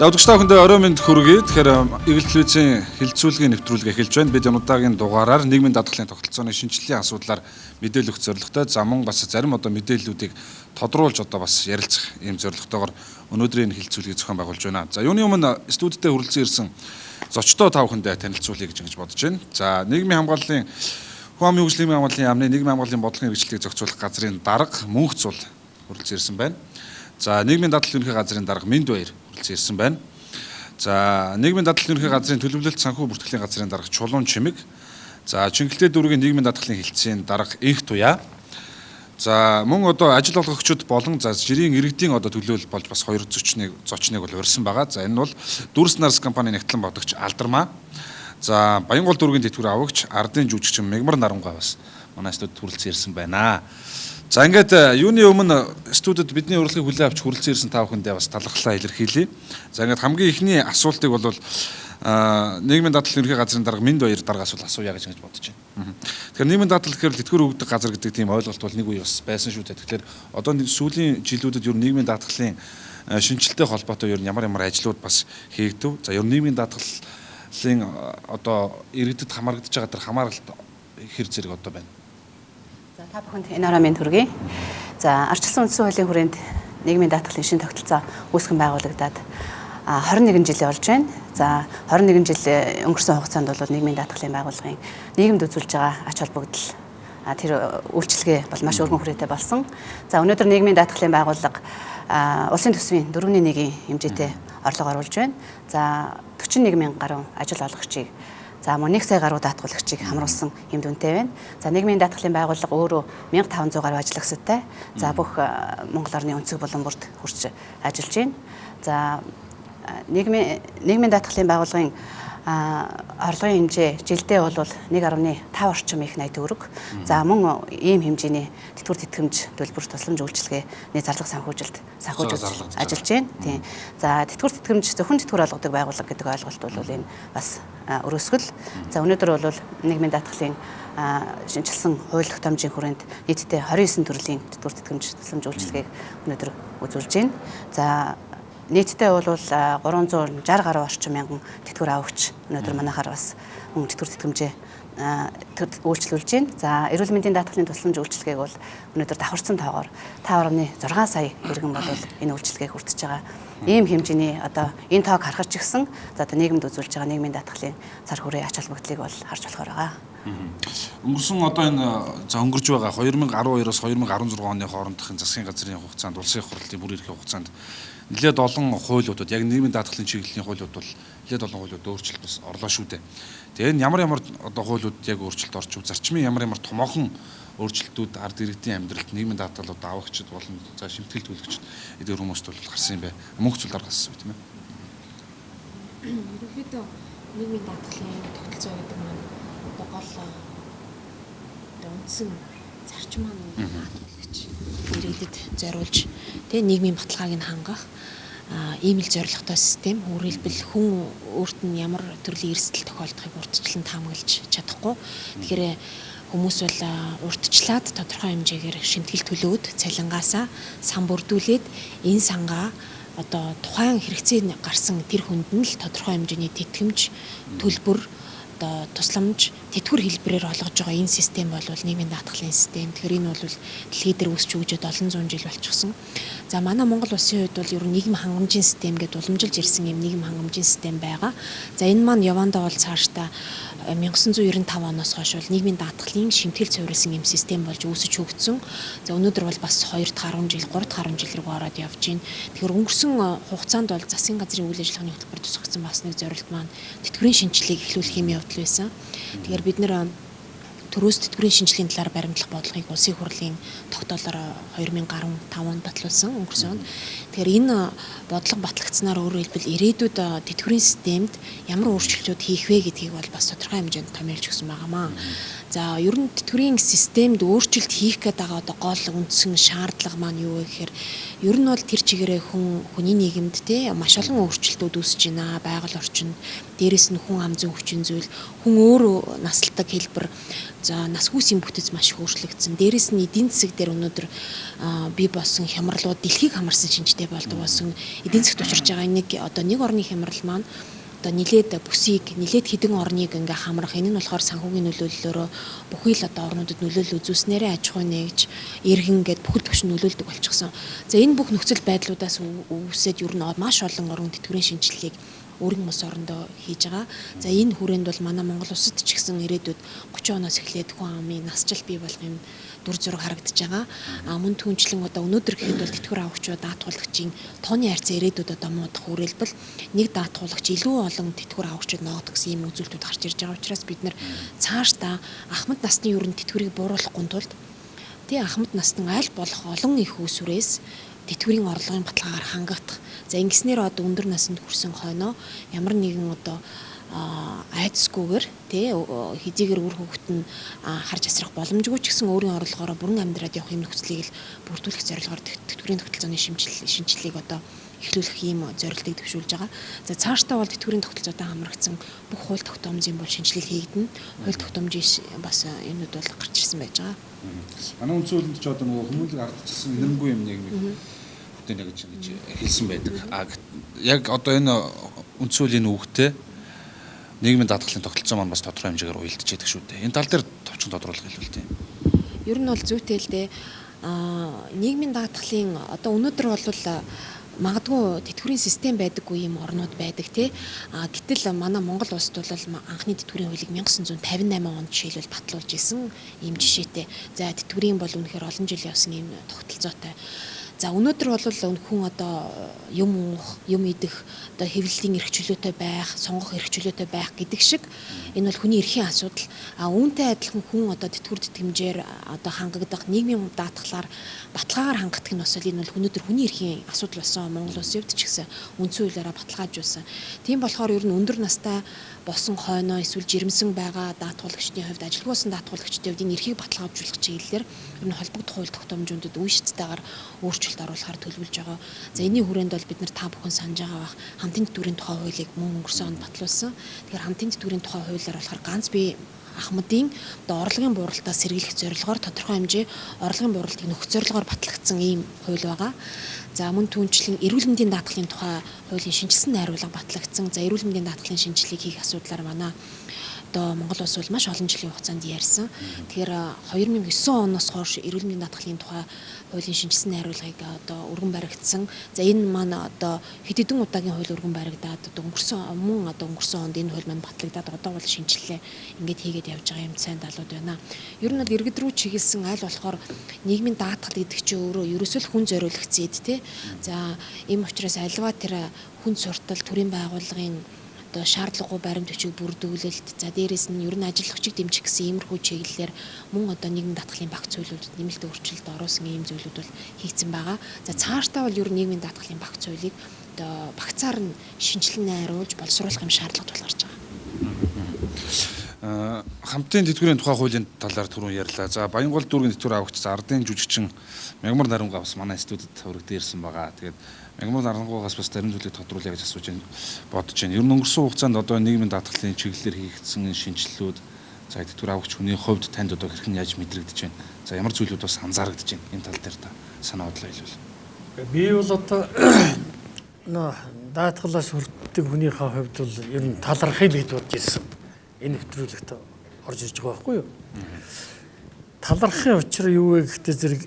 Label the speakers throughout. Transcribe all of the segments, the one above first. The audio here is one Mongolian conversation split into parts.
Speaker 1: За өдөрч та бүхэндээ орой мэнд хүргэе. Тэгэхээр Игэл телевизийн хилцүүлгийн нэвтрүүлэг эхэлж байна. Бид энэ удаагийн дугаараар нийгмийн даатгалын тогтолцооны шинжилгээний асуудлаар мэдээлэл өгөх зорилготой. За мөн бас зарим одоо мэдээллүүдийг тодруулж одоо бас ярилцах ийм зорилготойгоор өнөөдрийн энэ хилцүүлгийг зохион байгуулж байна. За юуны өмнө студидтэй хүрэлцэн ирсэн зочдоо та бүхэндээ танилцуулъя гэж ингэж бодож байна. За нийгмийн хамгааллын хүн амын хөгжлийн хамгааллын яамны нийгмийн хамгааллын бодлогын хэрэгжлийг зохицуулах газрын дарга Мөнх Зул хүрэлцэн ирсэн байна. За нийгмийн даатгалын ерөнхий газрын дарга Мэнд Баяр хүрэлцэн ирсэн байна. За нийгмийн даатгалын ерөнхий газрын төлөвлөлт санхүү бүртгэлийн газрын дарга Чулуун Чимэг. За Чингэлтэй дүүргийн нийгмийн даатгалын хэлтсийн дарга Энх Туяа. За мөн одоо ажил олгогчид болон за жирийн иргэдийн одоо төлөөлөл болж бас хоёр зочныг бол урьсан байгаа. За энэ нь бол Дүрс Нарс компани нэгтлэн бодогч Алдармаа. За Баянгол дүүргийн тэтгэвэр авагч ардын жүжигчин Мегмар Нарангаа бас манай студид хүрэлцэн ирсэн байна. За ингээд юуны өмнө студид бидний урилгыг хүлээн авч хүрэлцэн ирсэн та бүхэндээ бас талархлаа илэрхийлье. За ингээд хамгийн эхний асуултыг бол нийгмийн даатгалын ерөнхий газрын дарга Мэнд Баяр даргаас бол асууя гэж ингэж бодож байна. Тэгэхээр нийгмийн даатгал гэхээр тэтгэвэр өгдөг газар гэдэг тийм ойлголт бол нэг үе бас байсан шүү дээ. Тэгэхээр одоо сүүлийн жилүүдэд ер нь нийгмийн даатгалын шинжилтэй холбоотой ер нь ямар ямар ажлууд бас хийгдэв. За ер нь нийгмийн даатгалын одоо иргэдэд хамаарагдаж байгаа тэр хамааралт хэр зэрэг одоо байна.
Speaker 2: За та бүхэнд энэ орой мэнд хүргэе. За арчилсан үндсэн хуулийн хүрээнд нийгмийн даатгалын шинэ тогтолцоо үүсгэн байгуулагдаад 21 жилийн болж байна. За 21 жил өнгөрсөн хугацаанд бол нийгмийн даатгалын байгууллагын нийгэмд үзүүлж байгаа ач холбогдол тэр үйлчилгээ бол маш өргөн хүрээтэй болсон. За өнөөдөр нийгмийн даатгалын байгууллага улсын төсвийн 4.1-ийн хэмжээтэй орлого оруулж байна. За 41 мянган гаруй ажил олгогчийг за мөн 1 сая гаруй даатгуулагчийг хамруулсан юм дүнтэй байна. За нийгмийн даатгалын байгууллага өөрөө 1500 гаруй ажиллагчтай. За бүх Монгол орны өнцөг булан бүрт хүрч ажиллаж байна. За нийгмийн даатгалын байгууллагын орлогын хэмжээ жилдээ бол 1.5 орчим их 80 төгрөг. За мөн ийм хэмжээний тэтгэвэр тэтгэмж төлбөр тусламж үйлчилгээний зарлага санхүүжилт санхүүжүүлж ажиллаж байна. Тийм. За тэтгэвэр тэтгэмж зөвхөн тэтгэвэр олгодог байгууллага гэдэг ойлголт бол энэ бас өрөөсгөл. За өнөөдөр бол нийгмийн даатгалын шинэчилсэн хууль тогтоомжийн хүрээнд нийтдээ 29 төрлийн тэтгэвэр тэтгэмж тусламж үйлчилгээг өнөөдөр үзүүлж байна. За нийтдээ бол 360 гаруй орчим мянган тэтгэвэр авагч өнөөдөр манайхаар бас мөн тэтгэвэр тэтгэмжээ үйлчлүүлж байна. За эрүүл мэндийн даатгалын тусламж үйлчилгээг бол өнөөдөр давхарцсан тоогоор 5.6 сая иргэн бол энэ үйлчилгээг хүртэж байгаа. Ийм хэмжээний одоо энэ тоог харахад ч гэсэн за одоо нийгэмд үзүүлж байгаа нийгмийн даатгалын цар хүрээ ач холбогдлыг бол харж болохоор байгаа.
Speaker 1: Өнгөрсөн одоо энэ за өнгөрж байгаа 2012-оос 2016 оны хоорондох засгийн газрын хугацаанд улсын хурлын бүр эрхийн хугацаанд нэлээд олон хуулиудад яг нийгмийн даатгалын чиглэлийн хуулиуд бол нэлээд олон хуулиуд өөрчлөлт бас орлоо шүү дээ. Тэгээ энэ ямар ямар одоо хуулиуд яг өөрчлөлт орж, зарчмын ямар ямар томоохон өөрчлөлтүүд ард иргэдийн амьдралд нийгмийн даатгалууд авагчид болон за шимтгэл төлөгчд эдгээр хүмүүст бол гарсан юм бэ. Мөнх Зул даргаас тийм ээ.
Speaker 3: Ерөнхийдөө нийгмийн даатгалын тогтолцоо гэдэг маань одоо гол одоо үндсэн зарчим маань даатгалагч иргэдэд зориулж тэ нийгмийн баталгааг нь хангах ийм л зорилготой систем. Өөрөөр хэлбэл хүн өөрт нь ямар төрлийн эрсдэл тохиолдохыг урьдчилан таамаглаж чадахгүй. Тэгэхээр хүмүүс бол урьдчилаад тодорхой хэмжээгээр шимтгэл төлөөд цалингаасаа сан бүрдүүлээд энэ сангаа одоо тухайн хэрэгцээ гарсан тэр хүнд нь л тодорхой хэмжээний тэтгэмж, төлбөр, одоо тусламж, тэтгэвэр хэлбэрээр олгож байгаа энэ систем бол нийгмийн даатгалын систем. Тэгэхээр энэ бол дэлхий дээр үүсч өгчөөд олон зуун жил болчихсон. За манай Монгол улсын хувьд бол ер нь нийгэм хангамжийн систем гэдээ уламжилж ирсэн юм нийгэм хангамжийн систем байгаа. За энэ маань явандаа бол цаашдаа 1995 оноос хойш бол нийгмийн даатгалын шимтгэл суурилсан юм систем болж үүсэж хөгжсөн. За өнөөдөр бол бас 2 дахь 10 жил, 3 дахь 10 жил рүү ороод явж байна. Тэгэхээр өнгөрсөн хугацаанд бол засгийн газрын үйл ажиллагааны хөтөлбөр тусгагдсан бас нэг зорилт маань тэтгэврийн шинжилгээг эхлүүлэх юм явдал байсан. Тэгэхээр бид нэр төрөөс тэтгэврийн шинжилгээний талаар баримтлах бодлогыг улсын хурлын тогтоолоор 2015 онд батлуулсан өнгөрсөн онд. Тэгэхээр энэ бодлого батлагдсанаар өөрөөр хэлбэл ирээдүйд тэтгэврийн системд ямар өөрчлөлтүүд хийх вэ гэдгийг бол бас тодорхой хэмжээнд томьёолж өгсөн байгаамаа. За ер нь тэтгэврийн системд өөрчлөлт хийх гээд байгаа одоо гол үндсэн шаардлага маань юу вэ гэхээр ер нь бол тэр чигээрээ хүний нийгэмд те маш олон өөрчлөлтүүд үүсэж байна. Байгаль орчинд, дээрэс нь хүн ам зүйн хүчин зүйл, хүн өөрөө насалдаг хэлбэр, за нас хүүсийн бүтэц маш их өөрчлөгдсөн. Дээрэс нь эдийн засаг дээр өнөөдөр бий болсон хямралууд дэлхийг хамарсан шинжтэй болдог болсон. Эдийн засагт учирч байгаа нэг одоо нэг орны хямрал маань одоо нилээд бүсийг, нилээд хэдэн орныг ингээ хамрах. Энэ нь болохоор санхүүгийн нөлөөллөөрөө бүхий л одоо орнуудад нөлөөлөл үзүүлснээрээ аж ахуй нэгж, иргэн гээд бүхэл төвшин нөлөөлдөг болчихсон. За энэ бүх нөхцөл байдлуудаас үүсээд ер нь маш олон орон тэтгэврийн шинжилгээг өргөн улс орондоо хийж байгаа. За энэ хүрээнд бол манай Монгол улсад ч гэсэн ирээдүйд 30 оноос эхлээд хүн амын насжилт бий болох юм дүр зураг харагдаж байгаа. А мөн түнчлэн одоо өнөөдөр гэхэд бол тэтгэвэр авахчид даатгуулагчийн тооны харьцаа ирээдүйд одоо муудах хүрээлбэл нэг даатгуулагч илүү олон тэтгэвэр авахчид ноогдох гэсэн ийм үзүүлэлтүүд гарч ирж байгаа учраас бид нар цаашдаа ахмад насны ер нь тэтгэврийг бууруулахгүй тулд тий ахмад насны аль болох олон их үүсвэрээс тэтгэврийн орлогын баталгаагаар хангагдах. За ингэснээр одоо өндөр наснд хүрсэн хойноо ямар нэгэн одоо айдасгүйгээр тий хэзээгээр үр хөвгт нь харж асрах боломжгүй ч гэсэн өөрийн орлогоороо бүрэн амьдраад явах юм нөхцөлийг л бүрдүүлэх зорилгоор тэтгэврийн тогтолцооны шинжилгээг одоо эхлүүлэх ийм зорилтыг төвшүүлж байгаа. За цаашдаа бол тэтгэврийн тогтолцоотой хамрагдсан бүх хууль тогтоомжийн бол шинжилгээ хийгдэнэ. Хууль тогтоомжийн бас юмнууд бол гарч ирсэн байж байгаа.
Speaker 1: Манай үндсэн хуулинд ч одоо нөгөө хүмүүнлэг ардчилсан инэрэнгүй юм нийгмийг бүтээнэ гэж хэлсэн байдаг. А яг одоо энэ үндсэн хуулийн үгтэй нийгмийн даатгалын тогтолцоо маань бас тодорхой хэмжээгээр уялдаж байдаг шүү дээ. Энэ тал дээр товчхон тодруулах хэлбэл тийм.
Speaker 3: Ер нь бол зүйтэй л дээ. Нийгмийн даатгалын одоо өнөөдөр бол магадгүй тэтгэврийн систем байдаггүй юм орнууд байдаг тий. Гэтэл манай Монгол улсад бол анхны тэтгэврийн хуулийг 1958 онд жишээлбэл батлуулж исэн ийм жишээтэй. За тэтгэврийн бол үнэхээр олон жил явсан ийм тогтолцоотой. За өнөөдөр бол хүн одоо юм уух, юм идэх, одоо хэвлэлийн эрх чөлөөтэй байх, сонгох эрх чөлөөтэй байх гэдэг шиг энэ бол хүний эрхийн асуудал. А үүнтэй адилхан хүн одоо тэтгэвэр тэтгэмжээр одоо хангагдах нийгмийн даатгалаар баталгаагаар хангагдах нь бас энэ бол өнөөдөр хүний эрхийн асуудал болсон. Монгол улсын хувьд ч гэсэн үндсэн хуулиараа баталгаажуулсан. Тийм болохоор ер нь өндөр настай болсон хойноо эсвэл жирэмсэн байгаа даатгуулагчдын хувьд, ажилгүй болсон даатгуулагчдын хувьд энэ эрхийг баталгаажуулах чиглэлээр ер нь холбогдох хууль тогтоомжуудад үе шаттайгаар өөрчлөлт оруулахар төлөвлөж байгаа. За энэний хүрээнд бол бид нар та бүхэн санаж байгаа бах хамтын тэтгэврийн тухай хуулийг мөн өнгөрсөн онд батлуулсан. Тэгэхээр хамтын тэтгэврийн тухай хуулиар болохоор ганц бие ахмадын одоо орлогын бууралтаас сэргийлэх зорилгоор тодорхой хэмжээ орлогын бууралтыг нөхөх зорилгоор батлагдсан ийм хууль байгаа. За мөн түнчлэн эрүүл мэндийн даатгалын тухай хуулийн шинжилсэн найруулга батлагдсан. За эрүүл мэндийн даатгалын шинжилгээг хийх асуудлаар манай одоо Монгол улс бол маш олон жилийн хугацаанд ярьсан. Тэгэхээр 2009 оноос хойш эрүүл мэндийн даатгалын тухай хуулийн шинжилсэн найруулгыг одоо өргөн баригдсан. За энэ маань одоо хэд хэдэн удаагийн хууль өргөн баригдаад одоо өнгөрсөн онд энэ хууль маань батлагдаад одоо бол шинжилгээ ингээд хийгээд явж байгаа юм сайн далууд байна. Ер нь бол иргэд рүү чиглэсэн аль болохоор нийгмийн даатгал гэдэг чинь өөрөө ерөөсөө л хүн зориулагдсан тий. За ийм учраас альва тэр хүн суртал төрийн байгууллагын одоо шаардлагагүй баримт бичиг бүрдүүлэлт, за дээрээс нь ер нь ажиллагчийг дэмжих гэсэн иймэрхүү чиглэлээр мөн одоо нийгмийн даатгалын багц зүйлүүдэд нэмэлт өөрчлөлт оруулсан ийм зүйлүүд бол хийгдсэн байгаа. За цаашдаа бол ер нь нийгмийн даатгалын багц зүйлийг одоо багцаар нь шинжилэн найруулж боловсруулах юм шаардлага тулгарч байгаа.
Speaker 1: Хамтын тэтгэврийн тухай хуулийн талаар түрүүн ярьлаа. За Баянгол дүүргийн тэтгэвэр авагч ардын жүжигчин Мягмар Нарангуй бас манай студид өргөдөө ирсэн байгаа. Тэгээд Мягмар Нарангуйгаас бас зарим зүйлийг тодруулъя гэж асууж байна, бодож байна. Ер нь өнгөрсөн хугацаанд одоо нийгмийн даатгалын чиглэлээр хийгдсэн шинжилэлүүд, за тэтгэвэр авагч хүний хувьд танд одоо хэрхэн яаж мэдрэгдэж байна? За ямар зүйлүүд бас анзаарэгдэж байна? Энэ тал дээр та санаа бодлоо хэлвэл.
Speaker 4: Би бол одоо даатгалаас хүртдэг хүнийхээ хувьд бол ер нь талархыг гэж бодож ирсэн. Энэ нэвтрүүлэгт орж ирж байгаа байхгүй юу? Талархын учир юу вэ гэхдээ зэрэг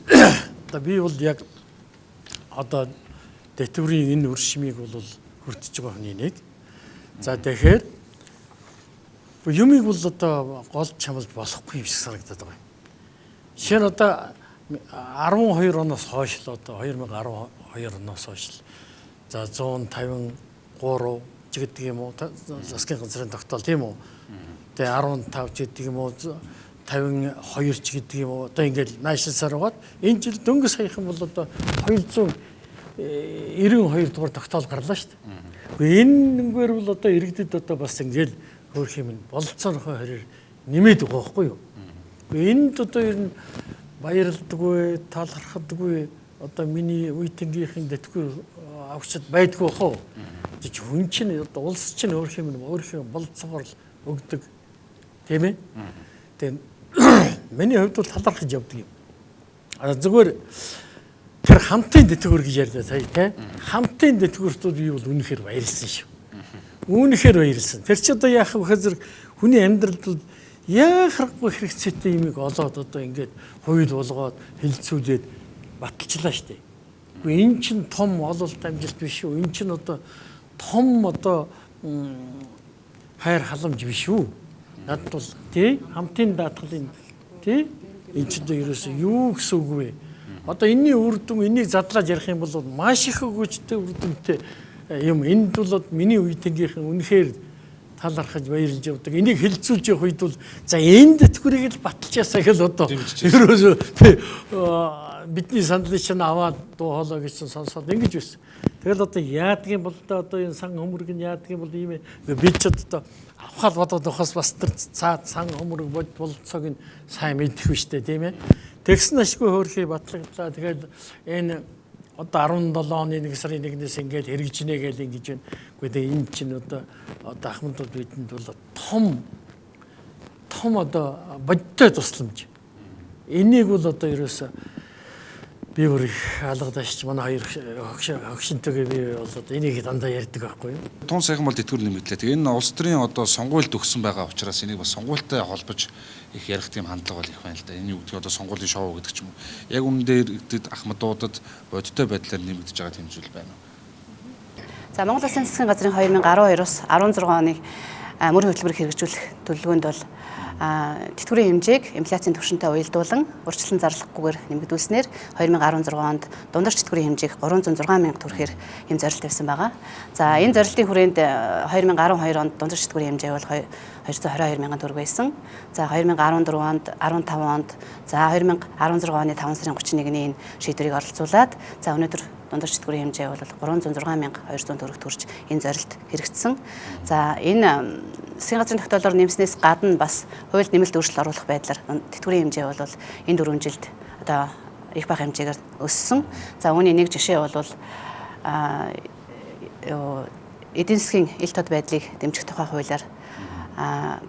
Speaker 4: одоо би бол яг одоо тэтгэврийн энэ үр шимийг бол хүртэж байгаа хүний нэг. За тэгэхээр юмыг бол одоо гол чамлж болохгүй юм шиг санагдаад байгаа юм. Жишээ нь одоо 12 оноос хойш л одоо 2012 оноос хойш л за 153 ч гэдэг юм уу, засгийн газрын тогтоол тийм үү? Тэгээ 15 ч гэдэг юм уу, 52 ч гэдэг юм уу. Одоо ингээл наашилсаар байгаад энэ жил дөнгөж саяхан бол одоо 292 дугаар тогтоол гарлаа шүү дээ. Гэхдээ энэ нэгээр бол одоо иргэдэд одоо бас ингээл хөөх юм бололцоонхоо хэрээр нэмээд байгаа байхгүй юу? Энд одоо ер нь баярлдаггүй, талархадаггүй одоо миний үеийнхний тэтгэвэр авчид байдгүй хөө. Тэг хүн чинь одоо улс чинь өөрх юм өөрх юм болцоогоор л өгдөг. Тийм ээ? Тэгээ миний хувьд бол талархаж явдаг юм. А зүгээр тэр хамтын тэтгэвэр гэж ярьлаа сая тий. Хамтын тэтгэвэрт би бол үнэхээр баярлсан шүү. Үнэхээр баярлсан. Тэр чи одоо яах вэ гэхээр хүний амьдралд бол яахаргүй хэрэгцээтэй юмыг олоод одоо ингээд хууль болгоод хэлцүүлээд баталчлаа шүү дээ. Үгүй энэ чинь том ололт амжилт биш үү? Энэ чинь одоо том одоо хайр халамж биш үү? Надад бол тий хамтын даатгалын тий энэ чинь одоо ерөөсөө юу гэсэн үг вэ? Одоо энэний үр дүн энийг задлаад ярих юм бол маш их өгөөжтэй үр дүнтэй юм. Энд бол миний үеийнхийнхэн үнэхээр талархаж баярлж явдаг. Энийг хэлцүүлж явах үед бол за энэ тэтгэврийг л баталчаасаа гэл одоо ерөөсөө бидний саналыг чинь аваад дуу хоолой гэж сонсоод ингэж байсан. Тэгэл одоо яадаг юм бол да одоо энэ сан хөмрөг нь яадаг юм бол ийм би ч одоо авахал бодоод ухаас бас тэр цаад сан хөмрөг бод болцоог нь сайн мэдэх биш үү тийм ээ. Тэгсэн ашгүй хөөрхий батлагдлаа. Тэгээд энэ одоо 17 оны 1 сарын 1-ээс ингээд хэрэгжинэ гэж ингэж байна. Гэхдээ тэгээ энэ чинь одоо ахмадууд бидэнд бол том одоо бодтой тусламж. Энийг бол одоо ерөөсөө би бүр их алгадаач манай хоёр хөгшинтэйгээ би бол одоо энийг дандаа ярьдаг байхгүй юу.
Speaker 1: Тун сайхан бол тэтгэвэр нэмэгдлээ. Тэгээ энэ улс төрийн одоо сонгуульд өгсөн байгаа учраас энийг бас сонгуультай холбож их ярих тийм хандлага бол их байна л да. Энэ юу гэдгийг одоо сонгуулийн шоу гэдэг ч юм уу. Яг үнэндээ иргэдэд ахмадуудад бодиттой байдлаар нэмэгдэж байгаа тийм зүйл байна уу?
Speaker 2: За Монгол Улсын засгийн газрын 2012-оос 16 оны мөр хөтөлбөрийг хэрэгжүүлэх төлөвлөгөөнд бол тэтгэврийн хэмжээг инфляцийн түвшинтэй уялдуулан урьдчилан зарлахгүйгээр нэмэгдүүлснээр 2016 онд дундаж тэтгэврийн хэмжээг 306 мянга төгрөгээр юм зорилт тавьсан байгаа. За энэ зорилтын хүрээнд 2012 онд дундаж тэтгэврийн хэмжээ бол 222 мянган төгрөг байсан. За 2014 онд 15 онд за 2016 оны 5 сарын 31-ний энэ шийдвэрийг оролцуулаад за өнөөдөр дундаж тэтгэврийн хэмжээ бол 306 200 төгрөг төрж энэ зорилт хэрэгжсэн. За энэ засгийн газрын тогтоолоор нэмснээс гадна бас хуульд нэмэлт өөрчлөлт оруулах байдлаар тэтгэврийн хэмжээ бол энэ 4 жилд одоо их бага хэмжээгээр өссөн. За үүний нэг жишээ бол эдийн засгийн ил тод байдлыг дэмжих тухай хуулиар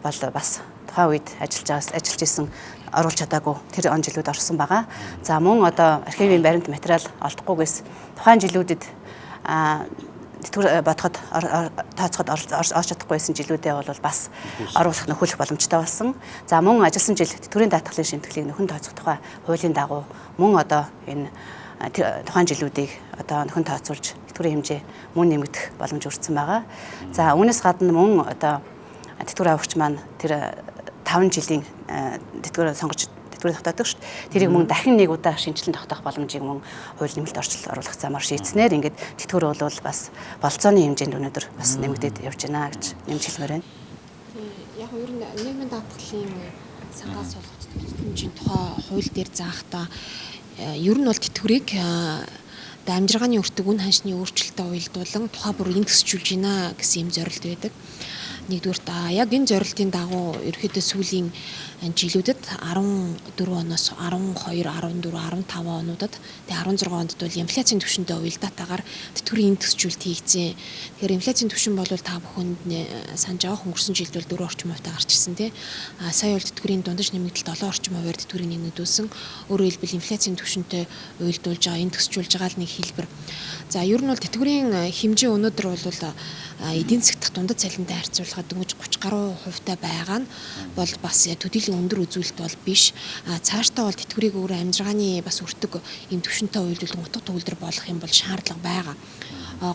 Speaker 2: бол бас тухайн үед ажиллаж исэн оруулж чадаагүй тэр он жилүүд орсон байгаа. За мөн одоо архивын баримт материал олдохгүйгээс тухайн жилүүдэд тэтгэвэр бодоход тооцоход орж чадахгүйсэн жилүүдээ бол бас оруулах нөхөөлөх боломжтой болсон. За мөн ажилласан жил тэтгэврийн даатгалын шимтгэлийг нөхөн тооцох тухай хуулийн дагуу мөн одоо энэ тухайн жилүүдийг одоо нөхөн тооцоолж тэтгэврийн хэмжээ мөн нэмэгдэх боломж үүссэн байгаа. За үүнээс гадна мөн одоо тэтгэвэр авахч маань тэр 5 жилийн тэтгэвэр сонгож тэтгэврийг тогтоодог шүү дээ. Тэрийг мөн дахин нэг удаа шинжилэн тогтоох боломжийг мөн хууль нэмэлт орчлол оруулах замаар шийдснээр ингээд тэтгэвэр бол бас болцооны хэмжээнд өнөөдөр бас нэмэгдээд явж байна гэж нэмж хэлмээр байна.
Speaker 3: Яг нь ер нь нийгмийн даатгалын сангаас олгох тэтгэврийн тухай хууль дээр заахтаа ер нь бол тэтгэврийг амжиргааны өртөг үн ханшны өөрчлөлтөд уялдуулан тухай бүр индексжүүлж байна гэсэн юм зорилт байдаг. Нэгдүгээрт яг энэ зорилтын дагуу ерөнхийдөө сүүлийн жилүүдэд 14 оноос 12, 14, 15 онуудад тэгээ 16 онд бол инфляцийн түвшинтэй уялдаатаагаар тэтгэврийн индексжүүлэлт хийгдсэн. Тэгэхээр инфляцийн түвшин бол та бүхэнд санаж байгаа өнгөрсөн жилд бол 4 орчим хувьтай гарч ирсэн тий. Сая бол тэтгэврийн дундаж нэмэгдэлт 7 орчим хувиар тэтгэврийг нэмэгдүүлсэн. Өөрөөр хэлбэл инфляцийн түвшинтэй уялдуулж байгаа, индексжүүлж байгаа л нэг хэлбэр. За ер нь бол тэтгэврийн хэмжээ өнөөдөр бол эдийн засгийн дундад цалинтай харьцуулахад дөнгөж 30 гаруй хувьтай байгаа нь бол бас төдийлөн өндөр үзүүлэлт бол биш. Цаашдаа бол тэтгэврийг өөрөө амжиргааны бас өртөг ийм түвшинтэй уялдуулан утга төгөлдөр болох юм бол шаардлага байгаа.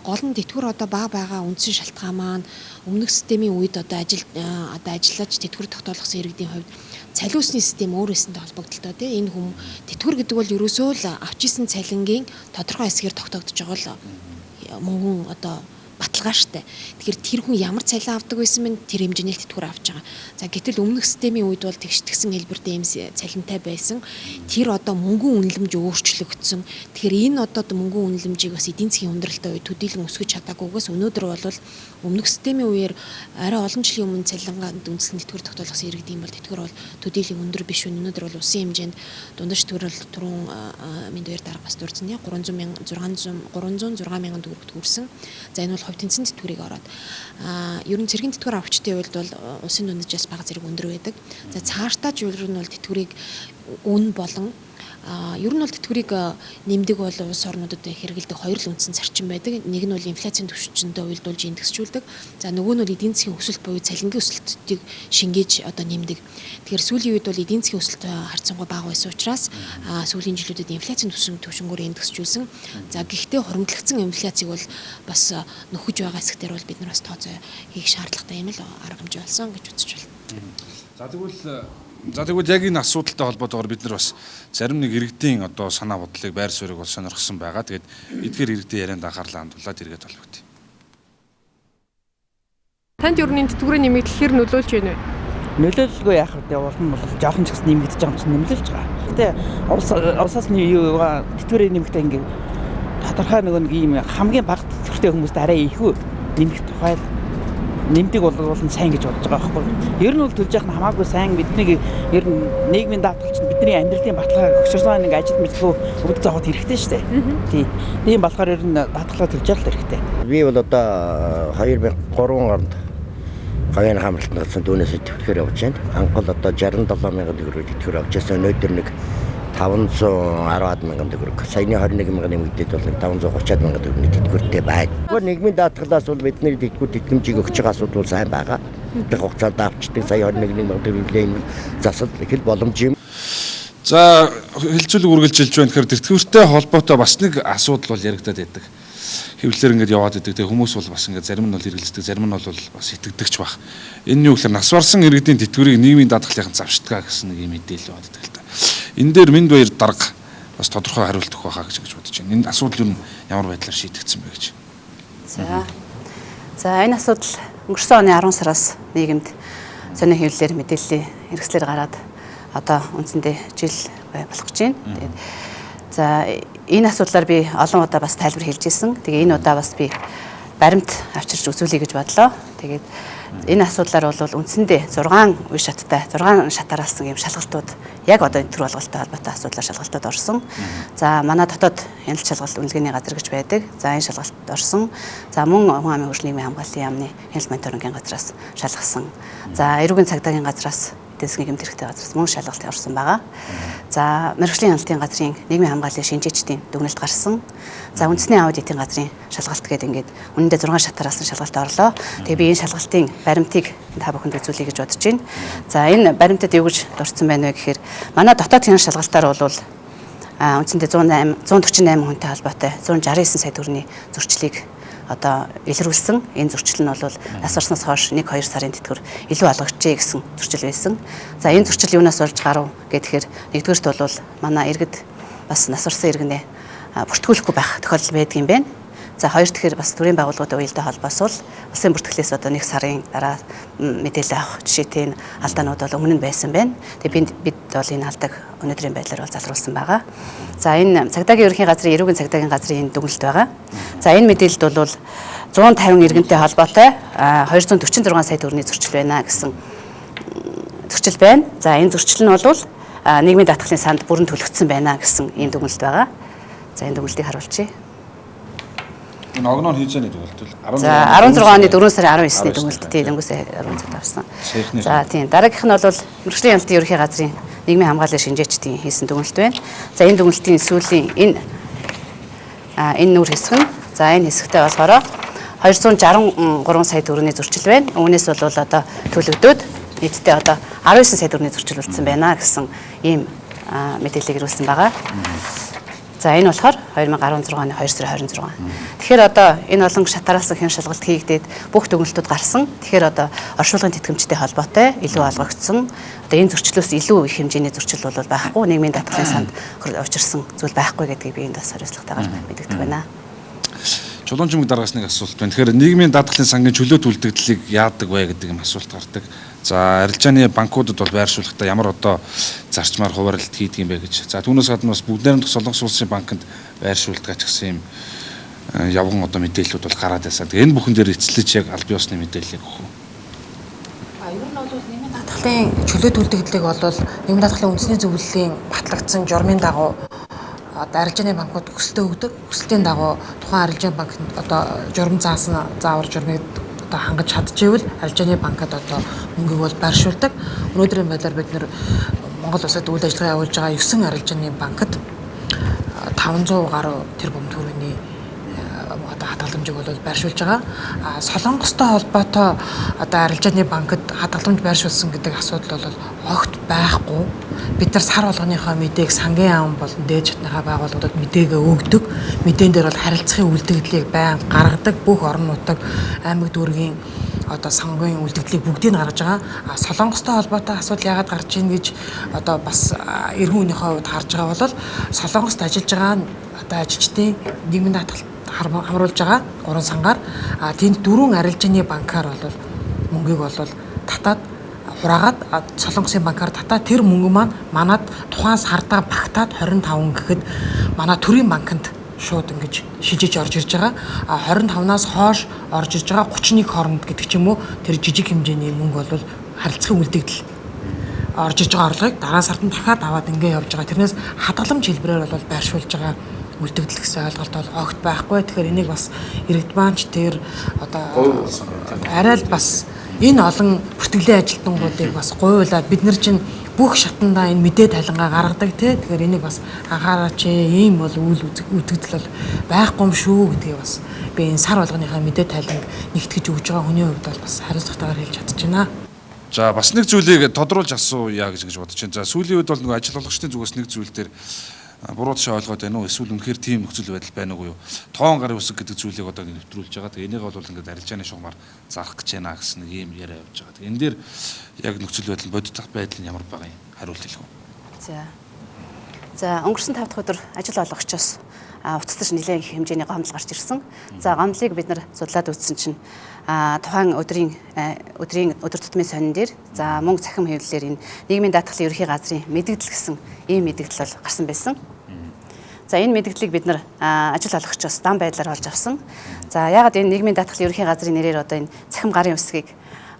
Speaker 3: Гол нь тэтгэвэр одоо бага байгаа үндсэн шалтгаан маань өмнөх системийн үед одоо ажиллаж тэтгэвэр тогтоолгосон иргэдийн хувьд цалиусны систем өөр эсэнтэй холбогдолтой тий. Энэ хүм тэтгэвэр гэдэг бол ерөөсөө л авч исэн цалингийн тодорхой хэсгээр тогтоогдож байгаа л мөнгөн одоо Баталгаа штэ. Тэгэхээр тэр хүн ямар цалин авдаг байсан бэ? Тэр хэмжээний л тэтгэвэр авч байгаа. За гэтэл өмнөх системийн үед бол тэгш тэгсэн хэлбэртэй ийм цалинтай байсан. Тэр одоо мөнгөн үнэлэмж өөрчлөгдсөн. Тэгэхээр энэ одоо мөнгөн үнэлэмжийг бас эдийн засгийн хүндрэлтэй үед төдийлөн өсгөж чадаагүйгээс өнөөдөр бол өмнөх системийн үеэр арай олон жилийн өмнө цалингаа үндэслэн тэтгэвэр тогтоолгосон иргэд юм бол тэтгэвэр бол төдийлөн өндөр биш. Өнөөдөр бол улсын хэмжээнд дундаж тэтгэвэр бол түрүүн Мэнд баяр дарга бас дурдсан нэ 300 мянга 600 306 мянган төгрөгт хүрсэн. За энэ бол хувь тэнцэн тэтгэврийг ороод ер нь цэргийн тэтгэвэр авахчдын хувьд бол улсын дунджаас бага зэрэг өндөр байдаг. За цаашдаа ч ер нь бол тэтгэврийг үн болон ер нь бол тэтгэврийг нэмдэг бол улс орнуудад хэрэглэдэг хоёр л үндсэн зарчим байдаг. Нэг нь бол инфляцийн түвшинтэй уялдуулж индексжүүлдэг. За нөгөө нь бол эдийн засгийн өсөлт буюу цалингийн өсөлтийг шингээж одоо нэмдэг. Тэгэхээр сүүлийн үед бол эдийн засгийн өсөлт харьцангуй бага байсан учраас сүүлийн жилүүдэд инфляцийн түвшингөөр индексжүүлсэн. За гэхдээ хуримтлагдсан инфляцийг бол бас нөхөж байгаа хэсгээр бол бид нар бас тооцоо хийх шаардлагатай юм л арга хэмжээ болсон гэж үзэж байна.
Speaker 1: За тэгвэл яг энэ асуудалтай холбоотойгоор бид нар бас зарим нэг иргэдийн одоо санаа бодлыг байр суурийг бол сонирхсон байгаа. Тэгээд эдгээр иргэдийн ярианд анхаарлаа хандуулаад эргээд холбогдъё.
Speaker 5: Танд ер нь тэтгэврийн нэмэгдэл хэр нөлөөлж байна вэ?
Speaker 6: Нөлөөлөлгүй яах вэ? Улам бол жоохон ч гэсэн нэмэгдэж байгаа юм чинь нэмэлж байгаа. Гэтэ улсаас нь юугаа тэтгэврийн нэмэгдээ ингээд тодорхой нөгөө нэг ийм хамгийн бага тэтгэвртэй хүмүүст арай их нэмэх тухай нэмдэг бол сайн гэж бодож байгаа байхгүй. Ер нь бол төлж явах нь хамаагүй сайн. Бидний ер нь нийгмийн даатгал чинь бидний амьдралын баталгаа хөшөрсөн нэг ажил мэдлгүй өвдөг зовхот хэрэгтэй шүү дээ. Тий. Тийм болохоор ер нь даатгалаа төлж явах хэрэгтэй.
Speaker 7: Би бол одоо 2003 онд гавьяаны хамралтанд гарсан түүнээс тэтгэвэр авч байна. Анхол одоо 67 мянган төгрөг тэтгэвэр авч байсан. Өнөөдөр нэг 510 мянган төгрөг. Саяны 21 мянган нэмэгдээд бол 530 мянган төгрөгийн тэтгэвртэй байна. Нийгмийн даатгалаас бол бидний тэтгэвэр тэтгэмжийг өгч байгаа асуудал бол сайн байгаа. Тэр хугацаанд авчдаг сая 21 мянган төгрөгийн засал их л боломж юм.
Speaker 1: За хэлцүүлэг үргэлжилж байна. Тэгэхээр тэтгэвртэй холбоотой бас нэг асуудал бол яригадаад байдаг. Хэвлэлээр ингээд яваад байдаг. Тэгээ хүмүүс бол бас ингээд зарим нь бол эргэлздэг, зарим нь бол бас итгэдэгч баг. Энэ нь юу гэхээр нас барсан иргэдийн тэтгэврийг нийгмийн даатгалынхан завшдгаа гэсэн нэг юм мэдээлэл яваад байдаг л та. Энэ дээр Мэнд баяр дарга бас тодорхой хариулт өгөх байхаа гэж бодож байна. Энэ асуудал юу ямар байдлаар шийдэгдсэн бэ гэж.
Speaker 2: За энэ асуудал өнгөрсөн оны 10 сараас нийгэмд сонио хэвлэлээр мэдээллийн хэрэгслэр гараад одоо үндсэндээ жил болох гэж байна. Тэгээд за энэ асуудлаар би олон удаа бас тайлбар хэлж ирсэн. Тэгээ энэ удаа бас би баримт авчирч үзүүлье гэж бодлоо. Тэгээд энэ асуудлаар бол үндсэндээ 6 үе шаттай 6 шатараасан юм шалгалтууд яг одоо энэ төр болголттой холбоотой асуудлаар шалгалтууд орсон. За манай дотоод хяналт шалгалт үнэлгээний газар гэж байдаг. За энэ шалгалтад орсон. За мөн хүн амын хөгжлийн нийгмийн хамгааллын яамны хяналт мониторингийн газраас шалгасан. За эрүүгийн цагдаагийн газраас эдийн засгийн гэмт хэрэгтэй газраас мөн шалгалт орсон байгаа. За мэргэжлийн хяналтын газрын нийгмийн хамгааллын шинжээчдийн дүгнэлт гарсан. За үндэсний аудитын газрын шалгалт гэдэг ингээд үнэндээ 6 шатараасан шалгалт орлоо. Тэгээ би энэ шалгалтын баримтыг та бүхэнд үзүүлье гэж бодож байна. За энэ баримтад юу гэж дурдсан байна вэ гэхээр манай дотоод хяналт шалгалтаар бол үндсэндээ 148 хүнтэй холбоотой 169 сая төгрөгийн зөрчлийг одоо илрүүлсэн. Энэ зөрчил нь бол нас барснаас хойш 1-2 сарын тэтгэвэр илүү олгогджээ гэсэн зөрчил байсан. За энэ зөрчил юунаас болж гарав гэхээр нэгдүгээрт бол манай иргэд бас нас барсан иргэнээ бүртгүүлэхгүй байх тохиолдол байдаг юм байна. За хоёр дахьэр бас төрийн байгууллагуудын уялдаа холбоос бол улсын бүртгэлээс одоо 1 сарын дараа мэдээлэл авах жишээтэй энэ алдаанууд бол өмнө нь байсан байна. Тэгээ бид бол энэ алдааг өнөөдрийн байдлаар бол залруулсан байгаа. За энэ цагдаагийн ерөнхий газрын эрүүгийн цагдаагийн газрын энэ дүгнэлт байгаа. За энэ мэдээлэлд бол 150 иргэнтэй холбоотой 246 сая төгрөгийн зөрчил байна гэсэн зөрчил байна. За энэ зөрчил нь бол нийгмийн даатгалын санд бүрэн төлөгдсөн байна гэсэн ийм дүгнэлт байгаа. За энэ дүгнэлтийг харуулчихъя.
Speaker 1: Энэ огноо хийжээний дүгнэлт бол
Speaker 2: 16 оны 4 сарын 19-ний дүгнэлт тий дөнгөс 10 цаг авсан. За тийм дараагийнх нь бол мэргэжлийн хяналтын ерөнхий газрын нийгмийн хамгааллын шинжээчдийн хийсэн дүгнэлт байна. За энэ дүгнэлтийн сүүлийн энэ энэ нүүр хэсэг нь за энэ хэсэгтээ болохоор 263 сая төгрөгийн зөрчил байна. Үүнээс бол одоо төлөгдөөд нийтдээ одоо 19 сая төгрөгийн зөрчил үлдсэн байна гэсэн ийм мэдээллийг ирүүлсэн байгаа. За энэ болохоор 2016 оны 2 сарын 26. Тэгэхээр одоо энэ олон шатараасан хэн шалгалт хийгдээд бүх дүгнэлтүүд гарсан. Тэгэхээр одоо оршуулгын тэтгэмжтэй холбоотой илүү олгогдсон. Одоо энэ зөрчлөөс илүү их хэмжээний зөрчил бол байхгүй. Нийгмийн даатгалын санд учирсан зүйл байхгүй гэдгийг би энд бас хариуцлагатайгаар мэдэгдэх байна.
Speaker 1: Чулуун чимэг дараагаас нэг асуулт байна. Тэгэхээр нийгмийн даатгалын сангийн чөлөөт үлдэгдлийг яадаг вэ гэдэг юм асуулт гардаг. За арилжааны банкудад бол байршуулахдаа ямар одоо зарчмаар хуваарлалт хийдэг юм бэ гэж. За түүнээс гадна бас бүгд найрамдах Солонгос улсын банкнд байршуулдаг ч гэсэн юм явган одоо мэдээллүүд бол гараад байсан. Тэгээ энэ бүхэн дээр эцлэж яг аль биесны мэдээллийг өгөх үү?
Speaker 8: Ер нь бол нийгмийн даатгалын чөлөөт үлдэгдлийг бол нийгмийн даатгалын үндэсний зөвлөлийн батлагдсан журмын дагуу одоо арилжааны банкуд хүсэлтээ өгдөг. Хүсэлтийн дагуу тухайн арилжааны банк одоо журам заасан заавар журмыг одоо хангаж чадчихвэл арилжааны банкад одоо мөнгийг бол байршуулдаг. Өнөөдрийн байдлаар бид нэр Монгол улсад үйл ажиллагаа явуулж байгаа 9 арилжааны банкад 500 гаруй тэрбум төгрөгийн одоо хадгаламжийг бол байршуулж байгаа. Солонгостой холбоотой одоо арилжааны банкад хадгаламж байршуулсан гэдэг асуудал бол огт байхгүй. Бид нар сар болгоныхоо мэдээг сангийн яам болон дээд шатныхаа байгууллагуудад мэдээгээ өгдөг. Мэдээн дээр бол харилцахын үлдэгдлийг байн гаргадаг. Бүх орон нутаг, аймаг дүүргийн одоо сангийн үлдэгдлийг бүгдийг нь гаргаж байгаа. Солонгостой холбоотой асуудал яагаад гарч ийн гэж одоо бас эргэн үнийхээ хувьд харж байгаа бол Солонгост ажиллаж байгаа одоо ажилчдын нийгмийн даатгал хамруулж байгаа 3 сангаар тэнд 4 арилжааны банкар бол мөнгийг бол татаад хураагаад Солонгосын банкар татаад тэр мөнгө маань манад тухайн сардаа багтаад 25 гэхэд манай төрийн банкнд шууд ингэж шилжиж орж ирж байгаа. 25-наас хойш орж ирж байгаа 31 хооронд гэдэг ч юм уу тэр жижиг хэмжээний мөнгө бол харилцахын үлдэгдэл орж ирж байгаа орлогыг дараа сард нь дахиад аваад ингэ явж байгаа. Тэрнээс хадгаламж хэлбэрээр бол байршуулж байгаа үлдэгдэл гэсэн ойлголт бол огт байхгүй. Тэгэхээр энийг бас иргэд банч тэр одоо арай л бас энэ олон бүртгэлийн ажилтнуудыг бас гуйлаад бид нар чинь бүх шатандаа энэ мэдээ тайлангаа гаргадаг тий. Тэгэхээр энийг бас анхаараач, ийм бол үйл үлдэгдэл бол байхгүй юм шүү гэдгийг бас би энэ сар болгоныхаа мэдээ тайланг нэгтгэж өгж байгаа хүний хувьд бол бас хариуцлагатайгаар хэлж чадчихна.
Speaker 1: За бас нэг зүйлийг тодруулж асууя гэж бодож байна. За сүүлийн үед бол нэг ажил олгогчдын зүгээс нэг зүйл дээр буруу тишээ ойлгоод байна уу? Эсвэл үнэхээр тийм нөхцөл байдал байна уу юу? Тоон гарын үсэг гэдэг зүйлийг одоо нэвтрүүлж байгаа. Тэгээ энийг бол ингээд арилжааны шугамар зарах гэж байна гэсэн нэг ийм яриа явж байгаа. Тэгээ энэ дээр яг нөхцөл байдал бодит байдал нь ямар байгаа юм? Хариулт хэлэх үү?
Speaker 2: За өнгөрсөн 5 дахь өдөр ажил олгогчоос уцтаж нэлээд их хэмжээний гомдол гарч ирсэн. За гомдлыг бид нар судлаад үзсэн чинь тухайн өдрийн өдөр тутмын сонин дээр за мөнгө цахим хэвлэлээр энэ нийгмийн даатгалын ерөнхий газрын мэдэгдэл гэсэн ийм мэдэгдэл бол гарсан байсан. За энэ мэдэгдлийг бид нар ажил олгогчоос дан байдлаар олж авсан. За яагаад энэ нийгмийн даатгалын ерөнхий газрын нэрээр одоо энэ цахим гарын үсгийг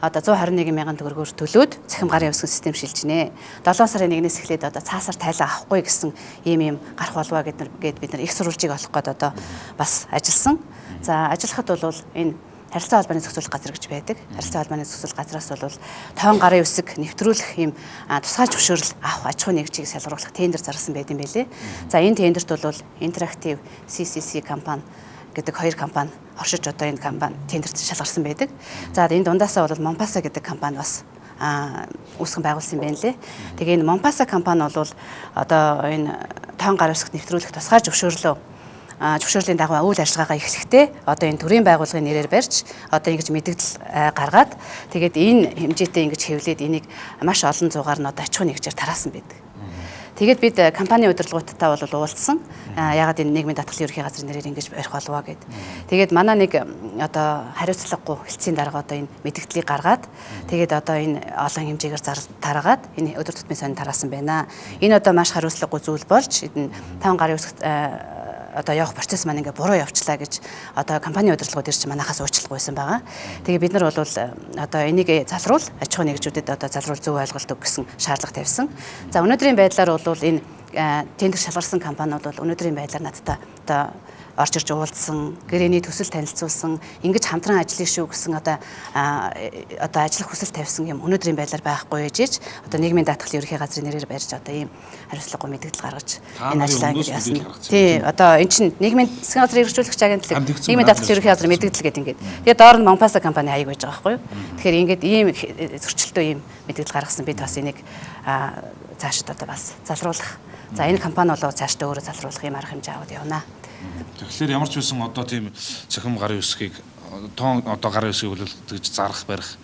Speaker 2: одоо 121 мянган төгрөгөөр төлөөд цахим гарын үсгийн систем шилжинэ. 7 сарын 1-ээс эхлээд одоо цаасаар тайлан авахгүй гэсэн ийм гарах болваа гэд бид нар их сурвалжийг олох гээд одоо бас ажилласан. За ажиллахад бол энэ харилцаа холбооны зохицуулах газар гэж байдаг. Харилцаа холбооны зохицуулах газраас бол тоон гарын үсэг нэвтрүүлэх ийм тусгай зөвшөөрөл авах аж ахуйн нэгжийг салгаруулах тендер зарласан байт юм байлээ. За энэ тендерт бол Interactive CCC компани гэдэг хоёр компани оршиж одоо энэ компани тендерт шалгарсан байдаг. За энэ дундаасаа бол Mompasa гэдэг компани бас үүсгэн байгуулсан юм байна лээ. Тэгээ энэ Mompasa компани бол одоо энэ тоон гарын үсэгт нэвтрүүлэх тусгай зөвшөөрлийн дагуу үйл ажиллагаагаа эхлэхдээ одоо энэ төрийн байгууллагын нэрээр барьж одоо ингэж мэдэгдэл гаргаад тэгээд энэ хэмжээтэй ингэж хэвлээд энийг маш олон зуугаар нь одоо аж ахуйн нэгжээр тараасан байдаг. Тэгээд бид компани удирдлагуудтай бол уулзсан. Ягаад энэ нийгмийн даатгалын ерөнхий газрын нэрээр ингэж барих болов гэд. Тэгээд манай нэг одоо хариуцлагагүй хэлтсийн дарга одоо энэ мэдэгдлийг гаргаад тэгээд одоо энэ олон хэмжээгээр тараагаад энэ өдөр тутмын сонин тараасан байна. Энэ одоо маш хариуцлагагүй зүйл болж энэ таван гарын үсэгт одоо явах процесс маань ингээ буруу явчлаа гэж одоо компани удирдлагууд ирж манахаас уучлах байсан байгаа. Тэгээ бид нар бол одоо энийг залруул аж ахуйн нэгжүүдэд одоо залруул зөв ойлголт өг гэсэн шаардлага тавьсан. За өнөөдрийн байдлаар бол энэ тендер шалгарсан компани бол өнөөдрийн байдлаар надтай одоо орж ирж уулзсан, гэрээний төсөл танилцуулсан, ингэж хамтран ажиллая шүү гэсэн одоо ажиллах хүсэл тавьсан юм өнөөдрийн байдлаар байхгүй ээжээж одоо нийгмийн даатгалын ерөнхий газрын нэрээр барьж одоо ийм хариуцлагагүй мэдэгдэл гаргаж энэ ажлаа ингэж яасан. Тий, одоо эн чинь нийгмийн засгийн газрын эрхжүүлэгч агентлаг, нийгмийн даатгалын ерөнхий газрын мэдэгдэл гэдэг ингээд. Тэгээ доор нь Mompasa компани хаяг байж байгаа байхгүй юу? Тэгэхээр ингээд ийм зөрчилтөө ийм мэдэгдэл гаргасан бид бас энийг цаашид одоо бас залруулах. За энэ компани болоо цаашдаа өөрөө залруулах юм арга хэмжээ аваад явна.
Speaker 1: Тэгэхээр ямар ч байсан одоо тийм цахим гарын үсгийг тоон одоо гарын үсгийг бол тэгж зарах барих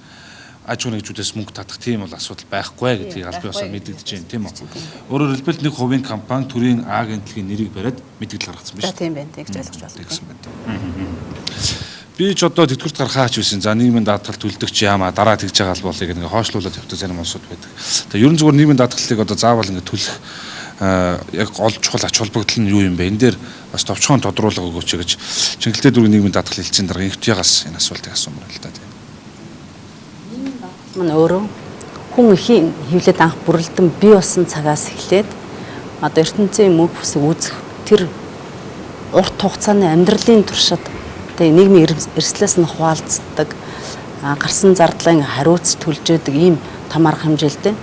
Speaker 1: аж ахуйн нэгжүүдээс мөнгө татах тийм бол асуудал байхгүй гэдгийг аль биесээр мэдэгдэж байна тийм үү. Өөрөөр хэлбэл нэг хувийн компани төрийн агентлагийн нэрийг бариад мэдэгдэл гаргацсан биш.
Speaker 2: За тийм байна. Тэгж ойлгож байна.
Speaker 1: Тэгсэн байна. Би ч одоо тэтгэврт гарахаач байсан. За нийгмийн даатгал төлдөгч яамаа дараа тэгж байгаа л болыг ингээ хойшлуулад явдаг зарим улсууд байдаг. Тэгээ ерөн зүгээр нийгмийн даатгалыг одоо заавал ингээ төлөх яг гол чухал ач холбогдол нь юу юм бэ? Энэ дээр бас товчхон тодруулга өгөөч гэж Чингэлтэй дүүргийн нийгмийн даатгал хэлцээний дарга Инхтуягаас энэ асуултыг асуумаар л да.
Speaker 2: Нийгмийн даатгал маань өөрөө хүн эхийн хэвлэлд анх бүрэлдэн бий болсон цагаас эхлээд одоо ертөнцийн мөнх бүсийг үүсэх тэр урт хугацааны амьдралын туршид тэгээ нийгмийн эрсдлээс нь хуваалцдаг, гарсан зардлын хариуц төлж өгдөг ийм том арга хэмжээлтэй.